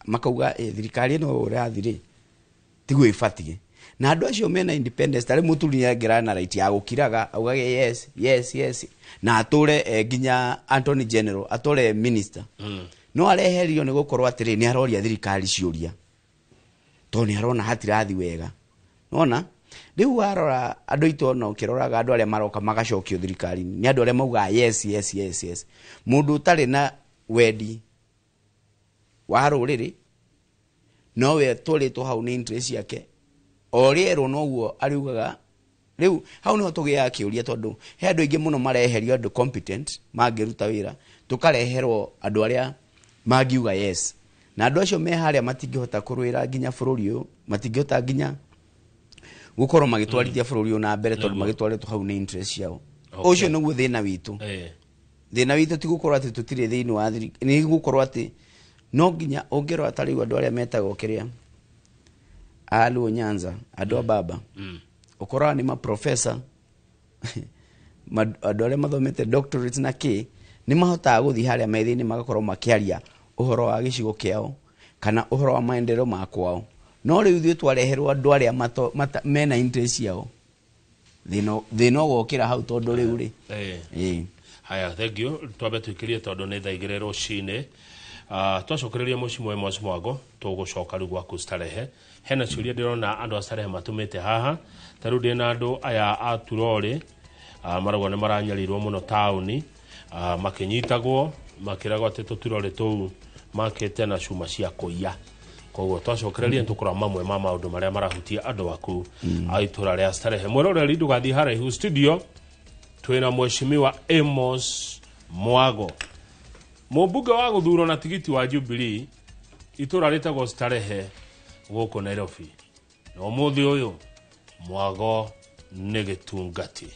makauga thirikari ĩno ũrathi rĩ tiguo ĩbatiĩ, na andũ acio mena independence tarĩ Mũturi nĩangĩra na right ya gũkiraga augage yes yes yes na atũre nginya Attorney General atũre minister. No areherio nĩ gũkorwo atĩrĩ nĩ aroria thirikari ciũria tondũ nĩ arona hatirathi wega. Nona rĩu warora andũ aitũ ona ũkĩroraga andũ arĩa maroka magacokio thirikari-inĩ nĩ andũ arĩa maugaga yes yes yes yes. Mũndũ ũtarĩ na wendi wa rũrĩrĩ nowe tũrĩtwo hau nĩ interest ciake o rĩerwo noguo ariugaga. Rĩu hau nĩho tũgĩaga kĩũria tondũ he andũ aingĩ mũno mareherio andũ competent mangĩruta wĩra tũkareherwo andũ arĩa mangiuga yes, na andũ acio me harĩa matingĩhota kũrũĩra nginya bũrũri ũyũ, matingĩhota nginya gũkorwo magĩtwarithia bũrũri ũyũ na mbere tondũ magĩtwarĩtwo hau nĩ interest ciao. Ũcio nĩguo thĩna witũ. Thĩna witũ ti gũkorwo atĩ tũtirĩ thĩinĩ wa thirikari, nĩ gũkorwo atĩ no nginya ũngĩrora ta rĩu andũ arĩa metagwo kĩrĩa a Luo Nyanza, andũ a baba, ũkoraga nĩ maprofessor andũ arĩa mathomete doctorates na kĩ nĩ mahotaga gũthiĩ harĩa metha-inĩ magakorwo makĩaria ũhoro wa gĩcigo kĩao kana ũhoro wa maendeleo ma kwao. No rĩu ithuĩ twareherwo andũ arĩa mena interest ciao, thĩna ũgokĩra hau tondũ rĩu rĩ. Haya, thank you. Twambe twĩkĩrie tondũ nĩ thaa igĩrĩ rũcinĩ. Twacokereria mũciĩ Amos Mwago tũgũcoka rĩu gwaku Starehe. Hena ciũria ndĩrona andũ a Starehe matũmĩte haha ta rĩu ndĩna andũ aya a Turori marauga nĩ maranyarirwo mũno taũni, makĩnyitagwo makĩragwo atĩ tũturori tũu makĩte na cuma cia kũiya. Koguo twacokereria nĩtũkũrora mamwe ma maũndũ marĩa marahutia andũ aku a itũra rĩa Starehe. Mwĩroreri ndũgathiĩ haraihu, studio twĩna Mheshimiwa Amos Mwago, mũmbunge wa gũthurwo na tigiti wa Jubilee itũra rĩtagwo Starehe gũkũ Nairobi. Na ũmũthĩ ũyũ Mwago nĩ gĩtungati.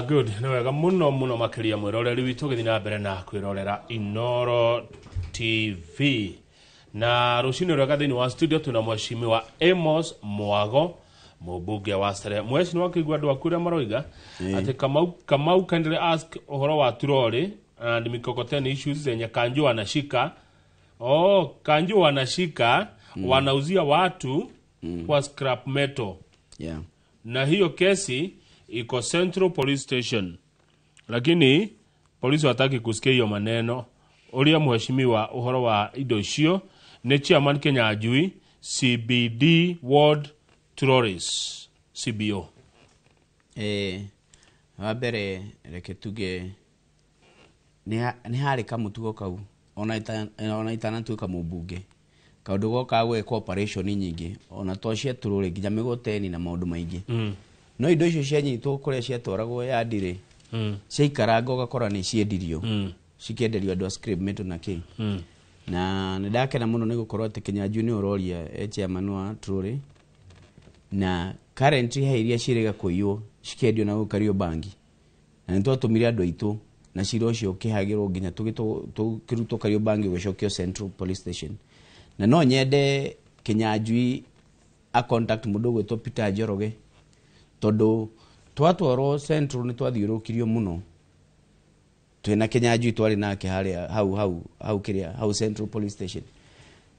Good. Nĩ wega mũno mũno makĩria mwĩroreri witũ gĩthiĩ na mbere na kwĩrorera Inooro TV. Na rũcinĩ rwega thĩinĩ wa studio twĩna mheshimiwa Amos Mwago, mũmbunge wa Starehe. Mheshimiwa, wakĩigua andũ aku ũrĩa maroiga atĩ Kamau kindly ask ũhoro wa turori and mikokoteni issues zenye Kanjo wanashika. Oh, Kanjo wanashika wanauzia watu kwa scrap metal. Yeah. Na hiyo kesi iko Central Police Station. Lakini polisi wataki kusikia hiyo maneno. Uria mheshimiwa uhoro wa indo icio ni chairman Kenya Ajui CBD Ward Tourist CBO. Wa mbere reke tuge nĩ harĩ kamũtugo kau ona itanatuĩka mũmbunge kaũndũ goka gwĩkwo operation nyingĩ ona to cia turũrĩ nginya mĩgũteni na maũndũ maingĩ. No indo icio cianyitwo kũrĩa ciatwaragwo yandi-rĩ, ciaikaranga ũgakora nĩ ciendirio, cikenderio andũ a scrap metal na kĩ. Na nĩ ndakena mũno nĩ gũkorwo atĩ Kinyanjui nĩ ũroria e chairman wa turũrĩ, na currently he iria ciĩrĩga kũiywo cikendio na gũkario bangi, na nĩ twatũmire andũ aitũ na cira ũcio ũkĩhagĩrwo nginya tũkĩrutwo Kariobangi ũgĩcokio Central Police Station. Na no nyende Kinyanjui a contact mũndũ ũgwĩtwo Peter Njoroge, tondũ twatwarwo Central nĩ twathiũrũrũkirio mũno twĩna Kinyanjui twarĩ nake harĩa hau hau hau kĩrĩa hau Central Police Station.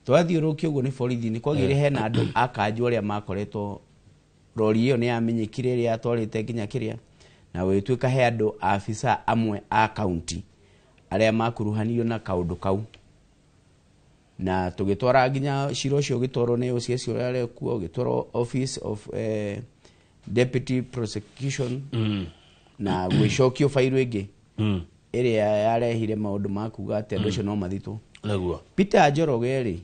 Twathiũrũrũkio ũguo nĩ borithi nĩ kwagĩire hena andũ a kanjũ arĩa makoretwo rori ĩyo nĩ yamenyekire ĩrĩa yatwarĩte nginya kĩrĩa, na gũgĩtuĩka he andũ afisa amwe a county arĩa makuruhanirio na kaũndũ kau, na tũgĩtwara nginya cira ũcio ũgĩtwarwo nĩ OCS ũrĩa arĩ kuo, ũgĩtwarwo Office of Deputy Prosecution, na gwĩcokio bairũ ĩngĩ ĩrĩa yarehire maũndũ ma kuga atĩ andũ acio no mathitwo. Nĩguo. Peter Njoroge rĩ,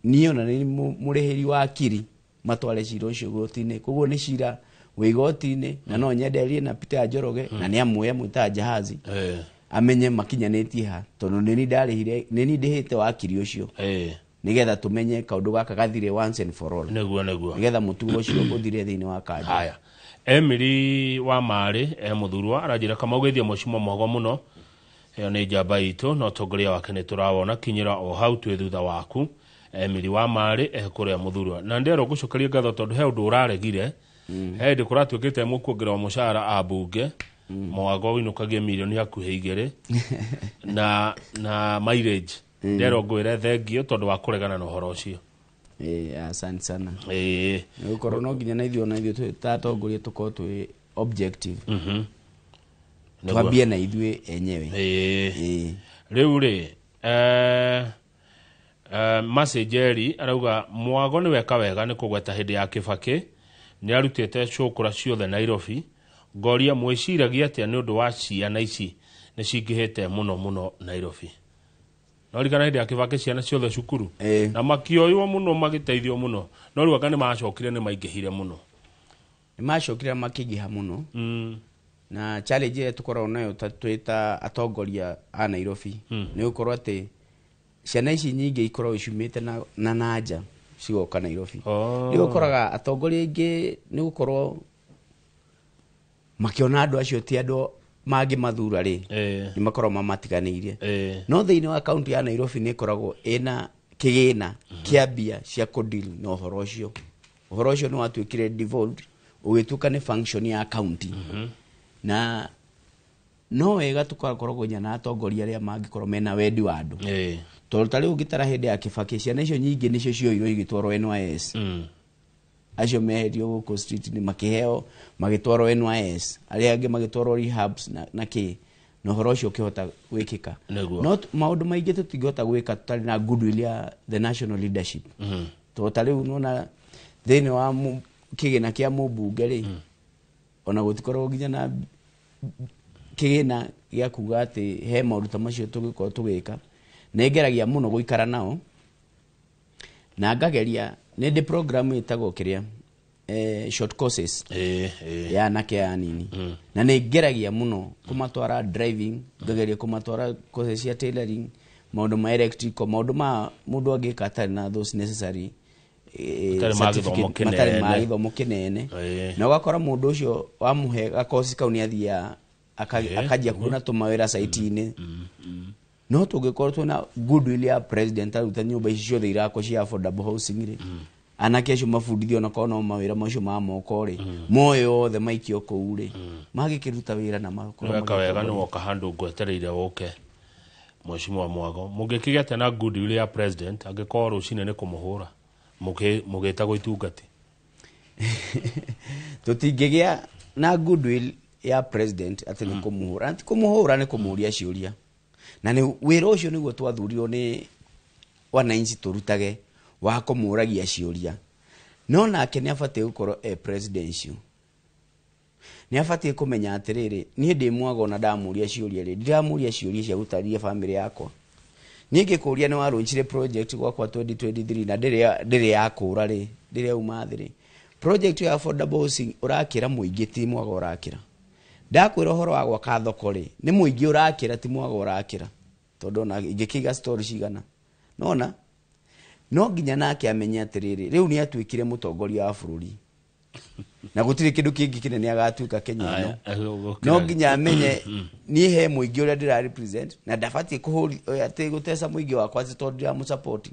niĩ ona nĩ mũrĩhĩri wa kiri matware cira ũcio igoti-inĩ, koguo nĩ cira wĩ igoti-inĩ, na no nyenderie na Peter Njoroge, na nĩ amwe amwĩtaga Jahazi, amenye makinyanĩtie ha, tondũ nĩ niĩ ndarĩhire, nĩ niĩ ndĩhĩte wakiri ũcio, nĩgetha tũmenye kaũndũ gaka gathire once and for all. Nĩguo, nĩguo. Nĩgetha mũtugo ũcio ũthire thĩinĩ wa kanjũ. Haya. Emily wa Marĩ e mũthurwa aranjĩra Kamau geithia mheshimiwa Mwago mũno, ĩyo nĩ njamba itũ na ũtongoria wake nĩ tũrawona, kinyĩra o hau twĩ thutha waku. Emily wa Marĩ e kũrĩa mũthurwa, na ndĩrerwo ngũcokerie ngatho tondũ he ũndũ ũraregire. He hĩndĩ kũratuĩkĩte mũkuongererwo mũcara ambunge, Mwago ũinũkagie mirioni hakuhĩ 2 na mileage. Ndĩrerwo ngwĩre thengio tondũ wa kũregana na ũhoro ũcio. Asante sana. Nĩ gũkorwo no nginya na ithuĩ twĩ ta atongoria tũkorwo twĩ objective. Twambie na ithuĩ enyewe. Rĩu rĩ, Masejeri arauga Mwago nĩ weka wega nĩ kũgweta hĩndĩ ya Kibaki nĩ arutĩte cũkũra ciothe Nairobi. Ngoria mwĩciragia atĩa nĩ ũndũ wa ciana ici nĩ cingĩhĩte mũno mũno Nairobi? No ririkana hĩndĩ ya Kibaki ciana ciothe cukuru na makĩoywo mũno magĩteithio mũno, no rĩu anga nĩ macokire nĩ maingĩhire mũno. Nĩ macokire makĩingĩha mũno. Na challenge ĩrĩa tũkoragwo nayo twĩ ta atongoria a Nairobi nĩ gũkorwo atĩ ciana ici nyingĩ ikoragwo ciumĩte na nanja cigoka Nairobi. Rĩu ũkoraga atongoria aingĩ nĩ gũkorwo makĩona andũ acio ti andũ mangĩmathura rĩ, nĩ makoragwo mamatiganĩirie. No thĩinĩ wa kaunti ya Nairobi nĩ ĩkoragwo ĩna kĩgĩna kĩa mbia cia kũdeal na ũhoro ũcio. Ũhoro ũcio nĩ watuĩkire devolved, ũgĩtuĩka nĩ function ya county. Na no wega tũgakorwo nginya na atongoria arĩa mangĩkorwo mena wendi wa andũ. Tondũ ta rĩu ũngĩtara hĩndĩ ya Kibaki ciana icio nyingĩ nĩcio cioirwo igĩtwarwo NYS. Acio meherio gũkũ street nĩ makĩheo magĩtwarwo NYS, arĩa angĩ magĩtwarwo rehabs na kĩ, na ũhoro ũcio ũkĩhota gwĩkĩka. No maũndũ maingĩ tũtingĩhota gwĩka tũtarĩ na goodwill ya the national leadership. Tondũ ta rĩu nĩwona thĩinĩ wa kĩgĩna kĩa mũmbunge rĩ, ona gũtikoragwo nginya na kĩgĩna gĩa kuga atĩ he maũndũ ta macio tũngĩkorwo tũgĩka. Nĩ ngeragia mũno gũikara nao, na ngageria nĩ ndĩ program ĩtagwo kĩrĩa short courses ya anake aya anini. Na nĩ ngeragia mũno kũmatwara driving, ngageria kũmatwara courses cia tailoring, maũndũ ma electrical, maũndũ ma mũndũ angĩka atarĩ na those necessary matarĩ ma gĩthomo kĩnene. Na ũgakora mũndũ ũcio wamũhe gakosi kau nĩ athiaga akanjia kuona tũmawĩra site-inĩ. No tũngĩkorwo twĩna goodwill ya president aruta nyũmba ici ciothe irakwo cia affordable housing rĩ, anake acio mabundithio ona korwo no mawĩra macio ma moko rĩ, moyo othe maikio kũu rĩ, magĩkĩruta wĩra na makorwo weka wega. Nĩ woka handũ ngwetereire ũke, Mheshimiwa Mwago. Mũngĩkĩgĩa atĩa na goodwill ya president angĩkorwo rũcinĩ nĩ kũmũhũra mũgĩtagwo itungati? Tũtingĩgĩa na goodwill ya president atĩ nĩ kũmũhũra. Ti kũmũhũra, nĩ kũmũria ciũria. Na nĩ wĩra ũcio nĩguo twathurirwo nĩ wananchi tũrutage, wa kũmũragia ciũria. No nake nĩ abatiĩ gũkorwo e presidential. Nĩ abatiĩ kũmenya atĩrĩrĩ, niĩ ndĩ Mwago na ndamũria ciũria rĩ, ndiramũria ciũria cia gũtarĩria bamĩrĩ yakwa. Niĩ ngĩkũria nĩ warũnchire project gwakwa 2023 na ndĩrĩ yakũra rĩ, ndĩrĩ yauma thĩ rĩ. Project ya affordable housing ũrakĩra mũingĩ, ti Mwago ũrakĩra. Ndakwĩra ũhoro wa gwaka thoko rĩ, nĩ mũingĩ ũrakĩra, ti Mwago ũrakĩra. Tondũ ona ingĩkĩiga story cigana. Nona no nginya nake amenye atĩrĩrĩ, rĩu nĩ atuĩkire mũtongoria wa bũrũri. Na gũtirĩ kĩndũ kĩngĩ kĩnene agatuĩka Kenya ĩno. No nginya amenye niĩ he mũingĩ ũrĩa ndĩra represent na ndabatiĩ kũhũri atĩ gũteca mũingĩ wakwa atĩ tondũ ndiramũsupport.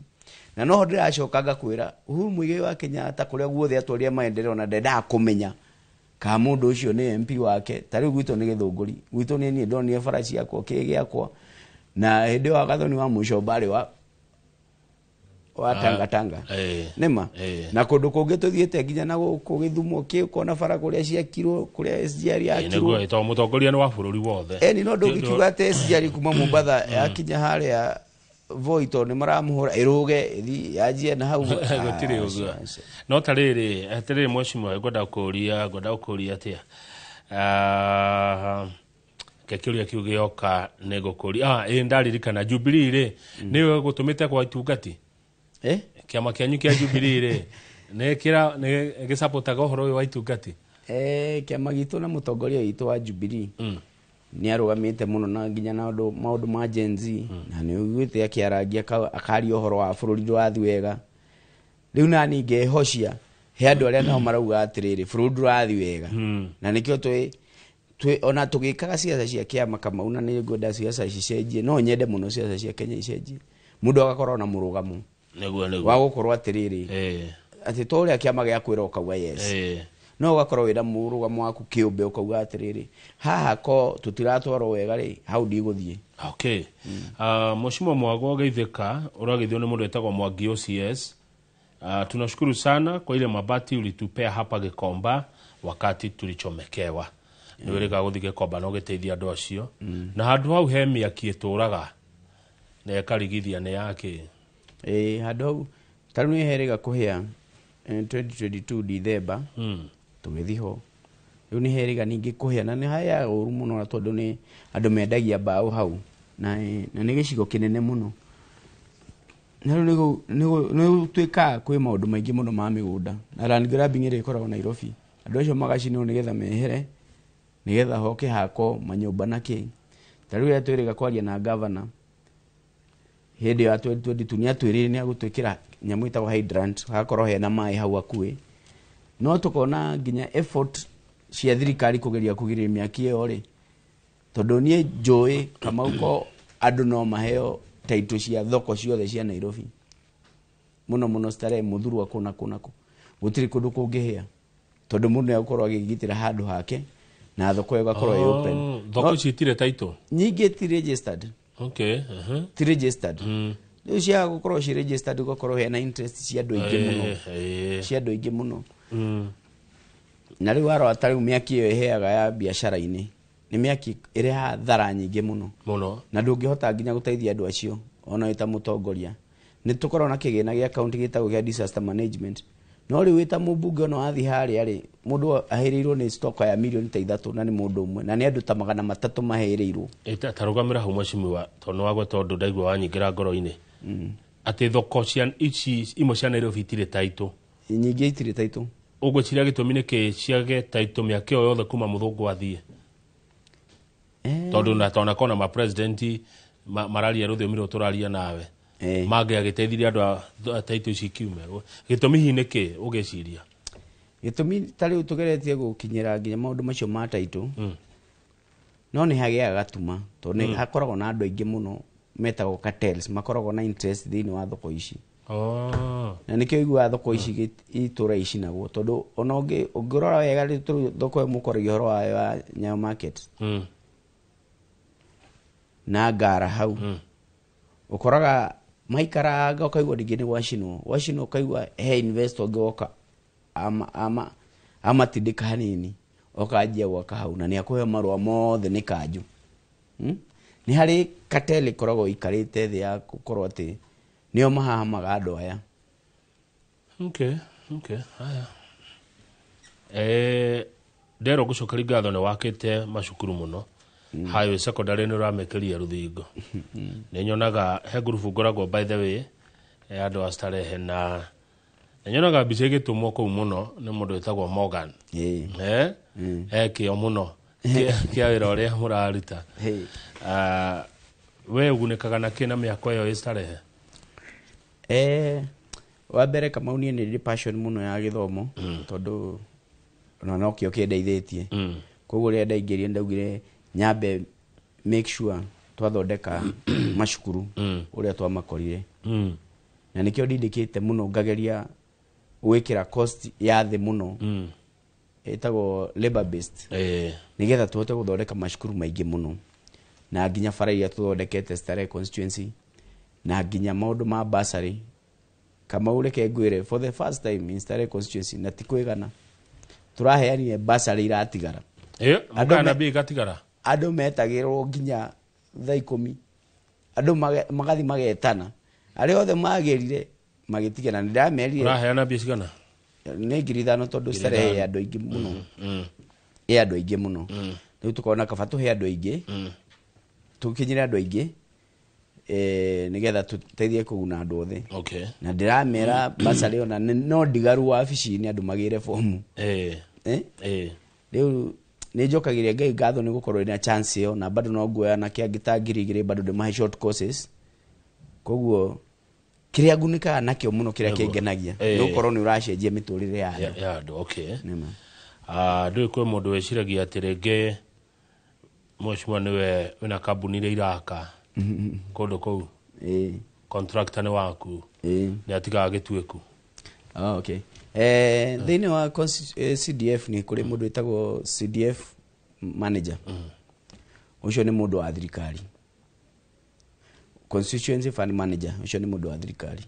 Na noho ndĩracoka ngakwĩra Uhuru Muigai wa Kenyatta kũrĩa guothe atwarire maendeleo na ndendaga kũmenya ka mũndũ ũcio nĩ MP wake. Ta rĩu gwitũ nĩ Gĩthũngũri, gwitũ nĩ niĩ ndonire bara ciakwa kĩĩ gĩakwa, na hĩndĩ ĩyo Gathoni wa mũico mbarĩ wa Tanga Tanga nĩma. Na kũndũ kũngĩ tũthiĩte nginya na gũkũ Gĩthumo kĩ ũkona bara kũrĩa ciakirwo, kũrĩa SGR yakirwo. Nĩguo, tondũ mũtongoria nĩ wa bũrũri wothe. Eni no ndũngĩkiuga atĩ SGR kuma Mombatha yakinya harĩa Voi tondũ nĩ maramũhũra ĩrũge ĩthiĩ yanjie na hau. Gũtirĩ ũguo. No ta rĩrĩ, atĩrĩrĩ mheshimiwa, ngwenda gũkũria atĩa? Ke kĩũria kĩu gĩoka nĩ gũkũria. Ĩ ndaririkana Jubilee rĩ, nĩwe gũtũmĩte kwa itungati? Kĩama kĩanyu kĩa Jubilee rĩ, nĩ kĩra nĩ gĩcapotaga ũhoro ũyũ wa itungati? Kĩama gitũ na mũtongoria witũ wa Jubilee nĩ arũgamĩte mũno na nginya na maũndũ ma Gen Z, na nĩ ũiguĩte akĩarangia akaria ũhoro wa bũrũri ndũrathiĩ wega. Rĩu nani ngehocia he andũ arĩa nao marauga atĩrĩrĩ, bũrũri ndũrathiĩ wega. Na nĩkĩo twĩ ona tũgĩkaga ciaca cia kĩama Kamau, na nĩ ngwenda ciaca cicenjie, no nyende mũno ciaca cia Kenya icenjie. Mũndũ agakorwo na mũrũgamo nĩguo wa gũkorwo atĩrĩrĩ, atĩ to ũrĩa kĩama gĩa kwĩra ũkauga yes. No ũgakorwo wĩna mũrũgamo waku kĩũmbe ũkauga atĩrĩrĩ, haha ko tũtiratwarwo wega rĩ, hau ndigũthiĩ. Okay. Mheshimiwa Mwago Geithĩka, ũragithio nĩ mũndũ wĩtagwo Mwangi OCS. Tunashukuru sana kwa ile mabati ulitupea hapa Gikomba wakati tulichomekewa. Nĩ wĩrĩga gũthiĩ Gikomba na ũgĩteithia andũ acio. Na handũ hau he mĩaki ĩtũraga na ĩkarigithia nĩ yake. Handũ hau ta rĩu nĩ herĩga kũhĩa 2022 December tũgĩthiĩ ho. Rĩu nĩ herĩga ningĩ kũhĩa na nĩ hayaga ũru mũno na tondũ nĩ andũ mendagia mbaũ hau na nĩ gĩcigo kĩnene mũno. Na rĩu nĩ gũtuĩkaga kwĩ maũndũ maingĩ mũno ma mĩgũnda na land grabbing ĩrĩa ĩkoragwo Nairobi. Andũ acio magacinwo nĩgetha mehere, nĩgetha hoke hako manyũmba na kĩ. Ta rĩu rĩrĩa twĩrĩga kwaria na governor hĩndĩ ya 2022 nĩ atwĩrire nĩ agũtwĩkĩra nyamũ ĩtagwo hydrant, hagakorwo hena maĩ hau hakuhĩ. No tũkona nginya effort cia thirikari kũgeria kũgirĩrĩria mĩaki ĩyo rĩ, tondũ niĩ njũĩ Kamau ko andũ no maheo title cia thoko ciothe cia Nairobi, mũno mũno Starehe, Muthurwa, kũna kũna kũ, gũtirĩ kũndũ kũngĩhĩa tondũ mũndũ nĩ egũkorwo akĩgitĩra handũ hake na thoko ĩyo ĩgakorwo ĩ open. Thoko ici itirĩ title? Nyingĩ ti registered. Okay. Ti registered. Rĩu cia gũkorwo ci registered gũkorwo hena interest cia andũ aingĩ mũno. Cia andũ aingĩ mũno. Na rĩu warora ta rĩu mĩaki ĩyo ĩheaga ya biacara-inĩ nĩ mĩaki ĩrehaga thara nyingĩ mũno. Mũno. Na ndũngĩhota nginya gũteithia andũ acio ona wĩ ta mũtongoria. Nĩ tũkoragwo na kĩgĩna gĩa county gĩtagwo gĩa disaster management. No rĩu wĩ ta mũmbunge ona wathiĩ harĩa rĩ, mũndũ ahĩrĩirwo nĩ stock ya mirioni ta 3 na nĩ mũndũ ũmwe, na nĩ andũ ta 300 mahĩrĩirwo. Tarũgamĩra hau mheshimiwa, tondũ nĩ wagweta ũndũ ndaigua wanyingĩra ngoro-inĩ. Atĩ thoko cia ici imwe cia Nairobi itirĩ title. Nyingĩ itirĩ title. Ũgwĩciria gĩtũmi nĩ kĩ ciage taitũ mĩaka ĩyo yothe kuma mũthũngũ athiĩ? Tondũ na tona kona ma president mararia rũthiomi rũrũ tũraria nawe. Mangĩagĩteithirie andũ a taitũ ici kiume. Gĩtũmi hihi nĩ kĩ ũgĩciria? Gĩtũmi ta rĩu tũgeretie gũkinyĩra nginya maũndũ macio ma taitũ. No nĩ hagĩaga gatuma tondũ nĩ hakoragwo na andũ aingĩ mũno metagwo cartels, makoragwo na interest thĩinĩ wa thoko ici. Na nĩkĩo iguaga thoko ici itũra icinagwo tondũ ona ũngĩrora wega rĩu thoko ĩyo mũkoragia ũhoro wayo wa Nyayo Market. Na ngara hau. Ũkoraga maikaranga ũkaigua ningĩ nĩ gwacinwo. Gwacinwo ũkaigua he investor ũngĩ woka amatindĩka hanini okanjia gwaka hau na nĩakũheo marũa mothe nĩ kanjũ. Nĩ harĩ cartel ĩkoragwo ĩikarĩte thĩ ya gũkorwo atĩ nĩo mahahamaga andũ aya. Okay, okay, haya. Ndero ngũcokeria ngatho nĩ wakĩte macukuru mũno. Highway secondary nĩ ũramĩkĩria rũthingo. Nĩ nyonaga he ngurubu ngoragwo by the way ya andũ a Starehe na nĩ nyonaga mbica ĩgĩtũmwo kũu mũno nĩ mũndũ wĩtagwo Morgan. Kĩo mũno kĩa wĩra ũrĩa mũraruta. We ũgunĩkaga na kĩ na mĩako ĩyo ĩ Starehe? Wa mbere Kamau niĩ nĩ ndĩ passion mũno ya gĩthomo tondũ ona nokĩo kĩndeithĩtie. Koguo rĩrĩa ndaingĩrire ndaugire nyambe make sure twathondeka macukuru ũrĩa twamakorire. Na nĩkĩo ndindĩkĩte mũno ngageria gwĩkĩra cost ya thĩ mũno. Ĩtagwo labor based. Nĩgetha tũhote gũthondeka macukuru maingĩ mũno. Na nginya bara iria tũthondekete Starehe constituency na nginya maũndũ ma bursary. Kamau reke ngwĩre for the first time in Starehe constituency na ti kwĩgana tũraheanire bursary iratigara. Mũkana mbia igatigara? Andũ metagĩrwo nginya thaa 10. Andũ magathi magetana. Arĩa othe magĩrire magĩtigana. Nĩ ndamerire. Ũraheana mbia cigana? Nĩ 5,000 tondũ Starehe ya andũ aingĩ mũno. Ĩ andũ aingĩ mũno. Rĩu tũkona kaba tũhe andũ aingĩ. Tũkinyĩre andũ aingĩ. Nĩgetha tũteithie kũguna andũ othe. Na ndĩramera bursary ona no ndigaru wabici-inĩ andũ magĩre fomu. Rĩu nĩ njokagĩria Ngai ngatho nĩ gũkorwo ndĩna chance ĩyo na bado no nguoya na kĩangĩ ta 2,000 bado ndĩmahe short courses. Koguo kĩrĩa ngunĩkaga nakĩo mũno kĩrĩa kĩngenagia nĩ gũkorwo nĩ ũracenjia mĩtũrĩre ya andũ. Ya andũ, okay. Ndũĩ kwĩ mũndũ wĩciragia atĩ rĩngĩ mheshimiwa nĩwe wĩna kambuni iria iraka kũndũ kũu. Contractor nĩ waku. Nĩ atigaga gĩtuĩku. Okay. Thĩinĩ wa CDF nĩ kũrĩ mũndũ wĩtagwo CDF manager. Ũcio nĩ mũndũ wa thirikari. Constituency fund manager ũcio nĩ mũndũ wa thirikari.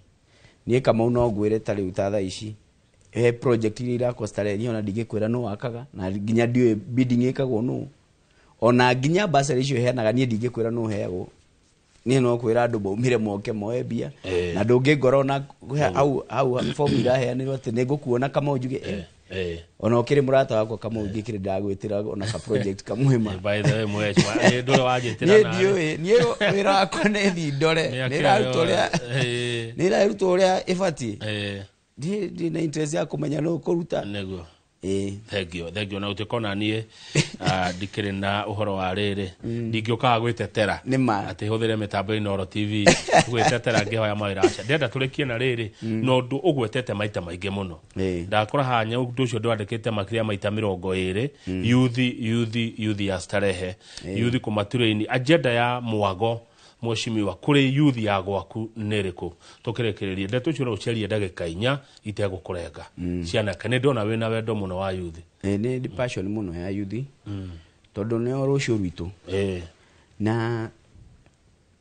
Niĩ Kamau no ngwĩre ta rĩu ta thaa ici he project iria irakwo Starehe niĩ ona ndingĩkwĩra nũ wakaga na nginya ndiũĩ bidding ĩkagwo nũ. Ona nginya bursary icio heanaga niĩ ndingĩkwĩra nũ heagwo. Niĩ no kwĩra andũ maumĩre moke moe mbia. Na ndũngĩngora ona hau form iraheanĩrwo atĩ nĩngũkuona Kamau njuge, Ona ũkĩrĩ mũrata wakwa Kamau ngĩkĩrĩ ndagwĩtĩra ona ka project kamwe ma. By the way, mheshimiwa, ndũrĩ wanjĩtĩra Niĩ nawe. ndiũĩ, niĩ wĩra wakwa nĩ thiĩ ndore. Nĩ Nĩ akĩrĩ ĩrarutwo ũrĩa nĩ ĩrarutwo ũrĩa ĩbatiĩ. Ndirĩ na interest ya kũmenya nũ ũkũruta. Nĩguo. Thank you, thank you. Na ũtuĩka ona niĩ, ndikĩrĩ na ũhoro wa rĩrĩ. Ndingĩũkaga gwĩtetera. Nĩ ma. Atĩ hũthĩre mĩtambo ya Inooro TV gwĩtetera ngĩhoya mawĩra aca. Ndĩrenda tũrĩkie na rĩrĩ, na ũndũ ũgwetete maita maingĩ mũno. Ndakora haha ũndũ ũcio ndwandĩkĩte makĩria ya maita 20. Yuthi, yuthi, yuthi ya Starehe. Yuthi kũmaturaini. Agenda ya mwago mheshimiwa kũrĩ yuthi ya gwaku nĩ ĩrĩkũ? Tũkĩrĩkĩrĩrie ndeto icio no ũciarie ndagĩka 4 itegũkũrenga. Cianake nĩ ndona wĩna wendo mũno wa yuthi. Nĩ ndĩ passion mũno ya yuthi. Tondũ nĩo rũciũ rwitũ. Na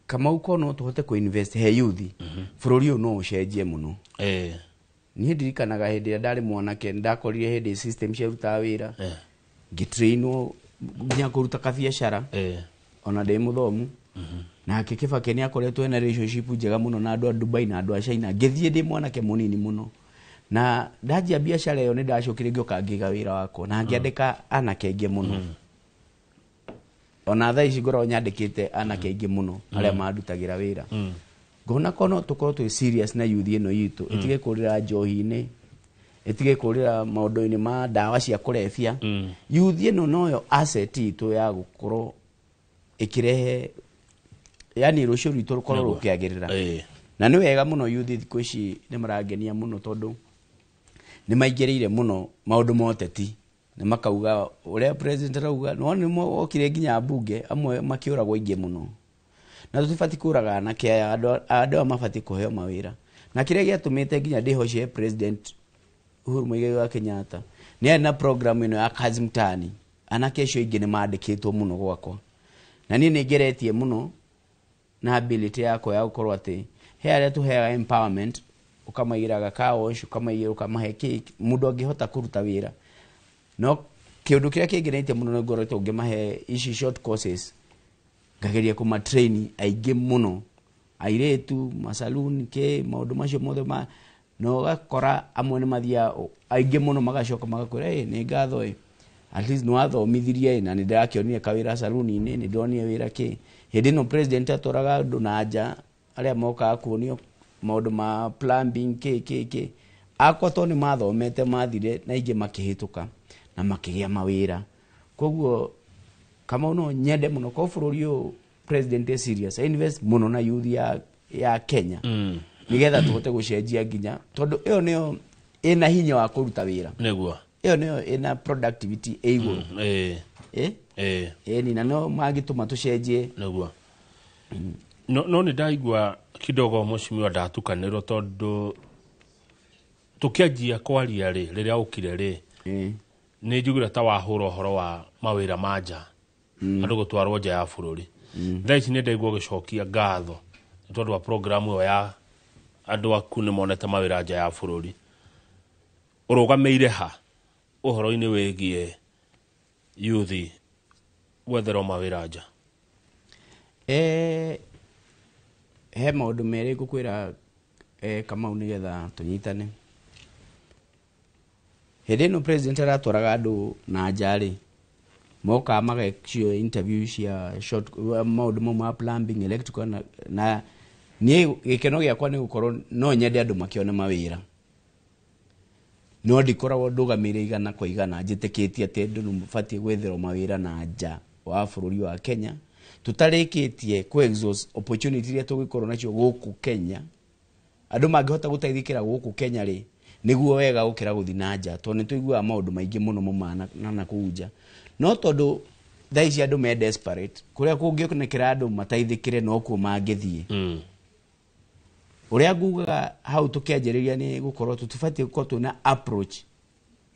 Kamau ko no tũhote kũ-invest he yuthi. Bũrũri ũyũ no ũcenjie mũno. Niĩ ndirikanaga hĩndĩ ĩrĩa ndarĩ mwanake, ndakorire hĩndĩ system ciarutaga wĩra. Ngĩtrainwo nginya kũruta kabiacara. Ona ndĩ mũthomu. Nake Kibaki nĩ akoretwo ena relationship njega mũno na andũ a Dubai na andũ a China. Ngĩthiĩ ndĩ mwanake mũnini mũno. Na ndanjia biacara ĩyo nĩ ndacokire ngĩũka ngĩiga wĩra wakwa na ngĩandĩka anake aingĩ mũno. Ona thaa ici ngoragwo nyandĩkĩte anake aingĩ mũno arĩa mandutagĩra wĩra. Ngona ko no tũkorwo twĩ serious na youth ĩno itũ, ĩtige kũrĩra njohi-inĩ, Ĩtige kũrĩra maũndũ-inĩ ma ndawa cia kũrebia. Youth ĩno noyo asset itũ ya gũkorwo ĩkĩrehe, yani rũciũ rwitũ rũkorwo rũkĩagĩrĩra. Na nĩ wega mũno youth thikũ ici nĩ marangenia mũno, tondũ nĩ maingĩrĩire mũno maũndũ ma ũteti, na makauga ũrĩa president arauga. No nĩ mokire nginya mbunge amwe makĩũragwo aingĩ mũno, na tũtibatiĩ kũraga anake aya. Andũ aya mabatiĩ kũheo mawĩra, na kĩrĩa gĩatũmĩte nginya ndĩhocie President Uhuru Muigai wa Kenyatta nĩ arĩ na program ĩno ya Kazi Mtaani. Anake acio aingĩ nĩ mandĩkĩtwo mũno gwakwa, na niĩ nĩ ngeretie mũno na ability yakwa ya gũkorwo atĩ he arĩa tũheaga empowerment, ũkamaigĩra gaka wash, ũkamaigĩra, ũkamahe kĩ mũndũ angĩhota kũruta wĩra. No kĩũndũ kĩrĩa kĩngenetie mũno nĩ ngoretwo ngĩmahe ici short courses, ngageria kũmatrain aingĩ mũno, airĩtu masaluni kĩ maũndũ macio mothe ma, na ũgakora amwe nĩ mathiaga, aingĩ mũno magacoka magakwĩra, "Ĩ, nĩ ngatho, ĩ, at least nĩ wathomithirie, ĩ, na nĩ ndĩrakĩonire kawĩra saluni-inĩ, nĩ ndĩronire wĩra kĩ." Hĩndĩ ĩno president atwaraga andũ na nja arĩa mokaga kuonio maũndũ ma plumbing kĩ kĩ kĩ, akwa to nĩ mathomete mathire, na ingĩ makĩhĩtũka na makĩgĩa mawĩra. Koguo Kamau, no nyende mũno ko bũrũri ũyũ president is serious, invest mũno na youth ya Kenya, nigetha tũhote gũcenjia, nginya tondũ ĩyo nĩyo ĩna hinya wa kũruta wĩra. Ĩyo nĩyo ĩna productivity ĩ igũrũ. Ĩ ĩni, na no mangĩtũma tũcenjie. Nĩguo. No nĩ ndaigua kidogo mheshimiwa ndatukanĩrwo, tondũ tũkĩanjia kwaria rĩ, rĩrĩa ũkire rĩ, nĩ njugire ta wahũra ũhoro wa mawĩra ma nja, andũ gũtwarwo nja ya bũrũri. Thaa ici nĩ ndaigua ũgĩcokia ngatho nĩ tondũ wa programu ĩyo ya andũ aku nĩ monete mawĩra nja ya bũrũri. Ũrũgamĩire ha ũhoro-inĩ wĩgiĩ youth gwetherwo mawĩra nja? He maũndũ merĩ ngũkwĩra, Kamau, nĩgetha tũnyitane. Hĩndĩ ĩno president aratwaraga andũ na nja rĩ, mokaga magacio interview cia short, maũndũ mau ma plumbing, electrical, na niĩ gĩkeno gĩakwa nĩ gũkorwo no nyende andũ makĩone mawĩra, no ndikoragwo ndũgamĩire igana kwa igana njĩtĩkĩtie atĩ andũ nĩ mabatiĩ gwetherwo mawĩra na nja wa bũrũri wa Kenya tũtarĩkĩtie ku exhaust opportunity iria tũngĩkorwo nacio gũkũ Kenya. Andũ mangĩhota gũteithĩkĩra gũkũ Kenya rĩ, nĩguo wega gũkĩra gũthiĩ na nja, tondũ nĩ tũiguaga maũndũ maingĩ mũno maumana na kũu nja. No tondũ thaa ici andũ me desperate, kũrĩa kũngĩonekera andũ mateithĩkĩre nokuo mangĩthiĩ. Ũrĩa ngugaga hau tũkĩanjĩrĩria nĩ gũkorwo tũtibatiĩ gũkorwo twĩna approach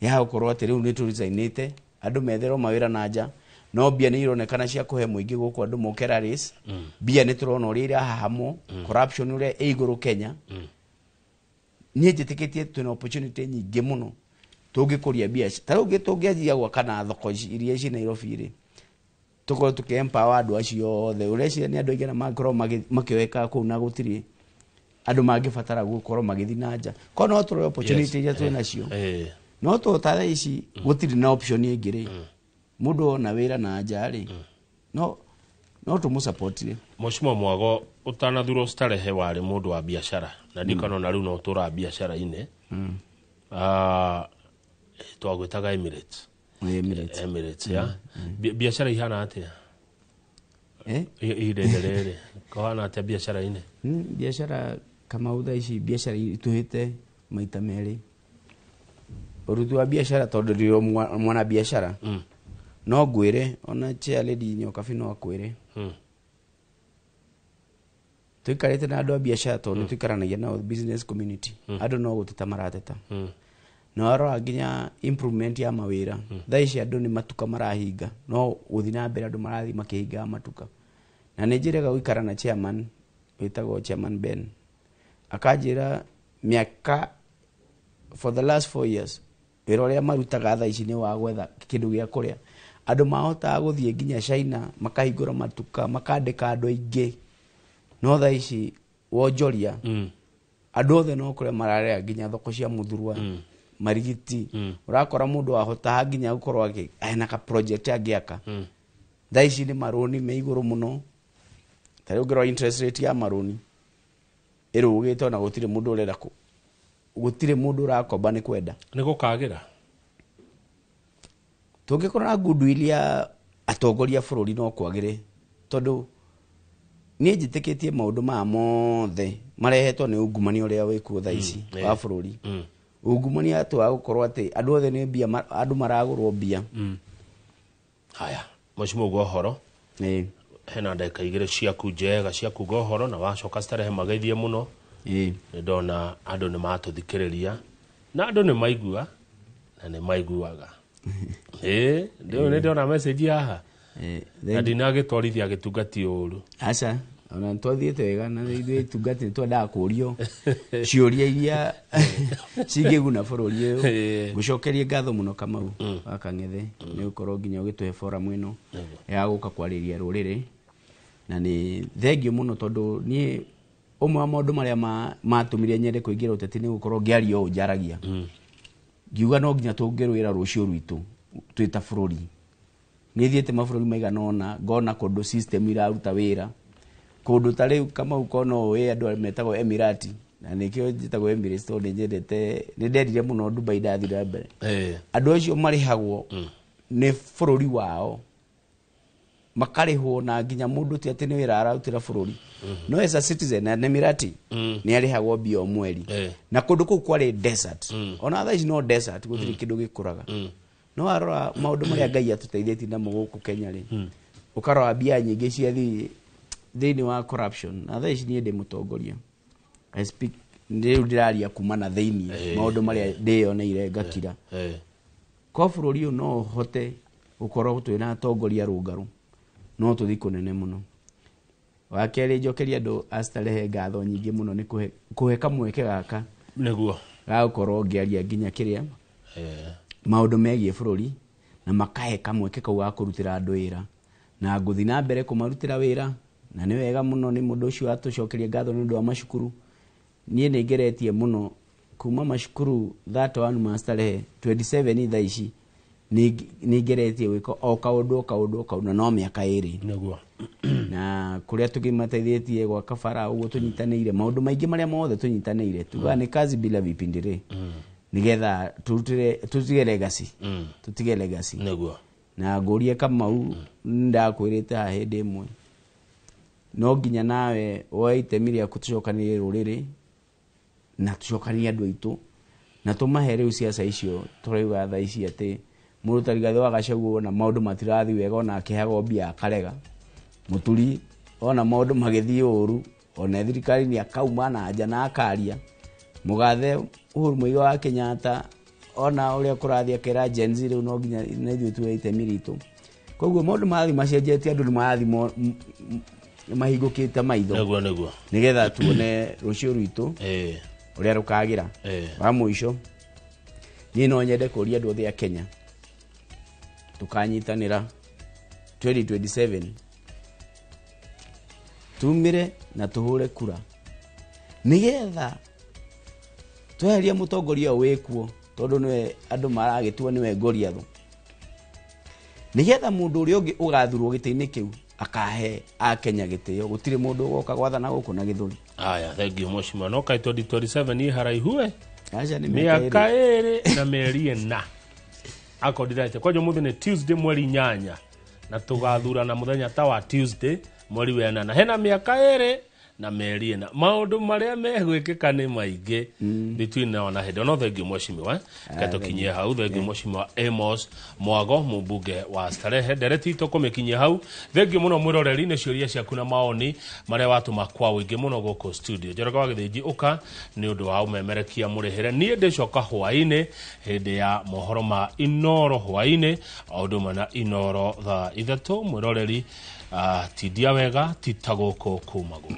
ya gũkorwo atĩ rĩu nĩ tũresignĩte andũ metherwo mawĩra na nja, no mbia nĩ ironekana cia kũhe mũingĩ gũkũ andũ moke rallies. Mbia nĩ tũrona ũrĩa irahahamwo, corruption ũrĩa ĩ igũrũ Kenya. Niĩ njĩtĩkĩtie twĩna opportunity nyingĩ mũno tũngĩkũria biacara. Ta rĩu tũngĩanjia gwaka na thoko ici iria ci Nairobi rĩ, tũkorwo tũkĩ empower andũ acio othe, ũreciria nĩ andũ aigana mangĩkorwo makĩoeka kũu, na gũtirĩ andũ mangĩbatara gũkorwo magĩthiĩ na nja. Korwo no tũrore opportunity iria twĩ nacio, no to ta thaa ici gũtirĩ na option ĩngĩ rĩ, mũndũ ona wĩra na nja rĩ, no tũmũsupportire. Mheshimiwa Mwago, ũtanathurwo Starehe warĩ mũndũ wa biacara, na ndikana ona rĩu no ũtũraga biacara-inĩ. Twagwĩtaga Emirates. Emirates. Emirates ya biacara ihana atĩa? Eh? Ihinda-inĩ rĩrĩ kũhana atĩa biacara-inĩ? Biacara Kamau, thaa ici biacara ituhĩte maita merĩ. Ũruti wa biacara, tondũ ndĩ o mwana biacara, no ngwĩre ona chair lady Nyokabi no akwĩre, tũikarĩte na andũ a biacara, tondũ nĩ tũikaranagia nao, business community, andũ no gũteta marateta. Na warora nginya improvement ya mawĩra, thaa ici andũ nĩ matuka marahinga, no gũthiĩ na mbere andũ marathiĩ makĩhingaga matuka. Na nĩ njĩrega gũikara na chairman wĩtagwo Chairman Ben, akanjĩra mĩaka for the last 4 years wĩra ũrĩa marutaga thaa ici nĩ wa gwetha kĩndũ gĩa kũrĩa. Andũ mahotaga gũthiĩ nginya China makahingũra matuka, makandĩka andũ aingĩ, no thaa ici wonjoria, andũ othe no kũrĩa mararĩa, nginya thoko cia Muthurwa, Marigiti. Ũrakora mũndũ ahotaga nginya gũkorwo ena ka project angĩaka, thaa ici nĩ marũni me igũrũ mũno. Ta rĩu ũngĩrora interest rate ya marũni ĩrũgĩte, ona gũtirĩ mũndũ ũrenda Gũtirĩ mũndũ ũrakomba nĩ kwenda. Nĩ gũkagĩra. Tũngĩkorwo na goodwill ya atongoria bũrũri no kwagĩre, tondũ niĩ njĩtĩkĩtie maũndũ maya mothe marehetwo nĩ ungumania ũrĩa wĩkuo thaa ici wa bũrũri. Ungumania atĩ wa gũkorwo atĩ andũ othe nĩ mbia, andũ maragũrwo mbia. Haya, mheshimiwa uga ũhoro. Hena ndagĩka igĩrĩ ciaku njega cia kuga ũhoro, na wacoka Starehe mageithie mũno. Nĩ ndona andũ nĩ matũthikĩrĩria na andũ nĩ maigua na nĩ maiguaga. Nĩ ndona message haha. Na ndinagĩtwarithia gĩtungati ũru. Aca, ona twathiĩte wega na ithuĩ itungati nĩ twendaga kũrio ciũria iria cingĩguna bũrũri ũyũ. Ngũcokerie ngatho mũno Kamau wa Kang'ethe nĩ gũkorwo nginya ũgĩtũhe forum ĩno ya gũka kwarĩria rũrĩrĩ, na nĩ thengio mũno tondũ niĩ ũmwe wa maũndũ marĩa matũmire nyende kũingĩra ũteti nĩ gũkorwo ngĩaria ũũ njaragia. Ngiuga no nginya tũngĩrũĩra rũciũ rwitũ twĩ ta bũrũri. Nĩ thiĩte mabũrũri maigana ũna ngona kũndũ system iraruta wĩra. Kũndũ ta rĩu Kamau kona ũĩ andũ metagwo Emirati, na nĩkĩo njĩtagwo Emirates tondũ nĩ ndendire mũno Dubai ndathire mbere. Andũ acio marĩhagwo nĩ bũrũri wao, makarĩhwo na nginya mũndũ ti atĩ nĩ wĩra ararutĩra bũrũri. No as a citizen na Emirati nĩ arĩhagwo mbia o mweri. Na kũndũ kũu kwarĩ desert. Ona thaa ici no desert, gũtirĩ kĩndũ gĩkũraga. No warora maũndũ marĩa Ngai atũteithĩtie namo gũkũ Kenya rĩ, ũkarora mbia nyingĩ ciathiĩ thĩinĩ wa corruption. Na thaa ici niĩ ndĩ mũtongoria. I speak rĩu ndĩraria kuma na thĩinĩ maũndũ marĩa ndĩyoneire ngakira. Kwa bũrũri ũyũ no ũhote gũkorwo twĩna atongoria rũngarũ, no tũthiĩ kũnene mũno. Wa kerĩ, njokerie andũ a Starehe ngatho nyingĩ mũno nĩ kũhe kamweke gaka nĩguo ga gũkorwo ngĩaria nginya kĩrĩa maũndũ megiĩ bũrũri, na makahe kamweke kau ga kũrutĩra andũ wĩra, na ngũthiĩ na mbere kũmarutĩra wĩra. Na nĩ wega mũno nĩ mũndũ ũcio atũcokeria ngatho nĩ ũndũ wa macukuru. Niĩ nĩ ngeretie mũno kuma macukuru 31 ma Starehe 27 thaa ici nĩ ngeretie gwĩka o kaũndũ o kaũndũ o kaũndũ, na no mĩaka ĩrĩ. Nĩguo. Na kũrĩa tũkĩmateithĩtie gwaka bara ũguo tũnyitanĩire maũndũ maingĩ marĩa mothe tũnyitanĩire, tugaga nĩ kazi bila vipindire, nĩgetha tũtige legacy. Tũtige legacy. Nĩguo. Na ngũrie Kamau ndakwĩrĩte haha hĩndĩ ĩmwe, no nginya nawe woe itemi rĩaku tũcokanĩrie rũrĩrĩ na tũcokanĩrie andũ aitũ na tũmahe rĩu ciaca icio tũrauga thaa ici atĩ mũndũ ta Rigathĩ wa Gachagua ona maũndũ matirathiĩ wega, ona akĩheagwo mbia akarega. Mũturi ona maũndũ magĩthiĩ ũru, ona thirikari nĩ akauma na nja na akaria. Mũgathe Uhuru Muigai wa Kenyatta ona ũrĩa kũrathiĩ akera Gen Z rĩu no nginya na ithuĩ tuoe itemi ritũ. Koguo maũndũ marathiĩ macenjetie, andũ nĩ marathiĩ mahingũkĩte maitho. Nĩguo, nĩguo. Nĩgetha tuone rũciũ rwitũ ũrĩa rũkagĩra. Wa mũico, niĩ no nyende kũria andũ othe a Kenya tũkanyitanĩra 2027 tumire na tũhũre kura nĩgetha tweherie mũtongoria ũyũ wĩkuo, tondũ nĩwe andũ maragĩtua nĩwe Goliath, nĩgetha mũndũ ũrĩa ũngĩ ũgathurwo gĩtĩ-inĩ kĩu akahe a Kenya gĩtĩo. Gũtirĩ mũndũ ũgoka gwathana gũkũ na gĩthũri. Aya, thank you mheshimiwa. No kai 2027 ĩ haraihu we. Aca nĩ mĩaka ĩrĩ na mĩeri ĩna. Akondirete kwanja mũthĩ nĩ Tuesday mweri 8 na tũgathurana mũthenya ta wa Tuesday mweri wa 8. Hena mĩaka ĩrĩ na mĩeri ĩna. Maũndũ marĩa megwĩkĩka nĩ maingĩ between now na hĩndĩ. No thank you mheshimiwa. Reke tũkinyie hau. Thank you mheshimiwa Amos Mwago, mũmbunge wa Starehe. Ndereti itũ kũmĩkinyia hau. Thank you mũno mwĩroreri nĩ ciũria ciaku na maoni marĩa watũma kwa ũingĩ mũno gũkũ studio. Njoroge wa Gĩthĩnji ũka nĩ ũndũ wa ũmemerekia mũrĩhĩre. Niĩ ndĩcoka hwaĩ-inĩ hĩndĩ ya mohoro ma Inoro hwaĩ-inĩ o ũndũ ũmwe na Inoro thaa 3. Mwĩroreri, tindia wega, ti ta gũkũ kumagwo.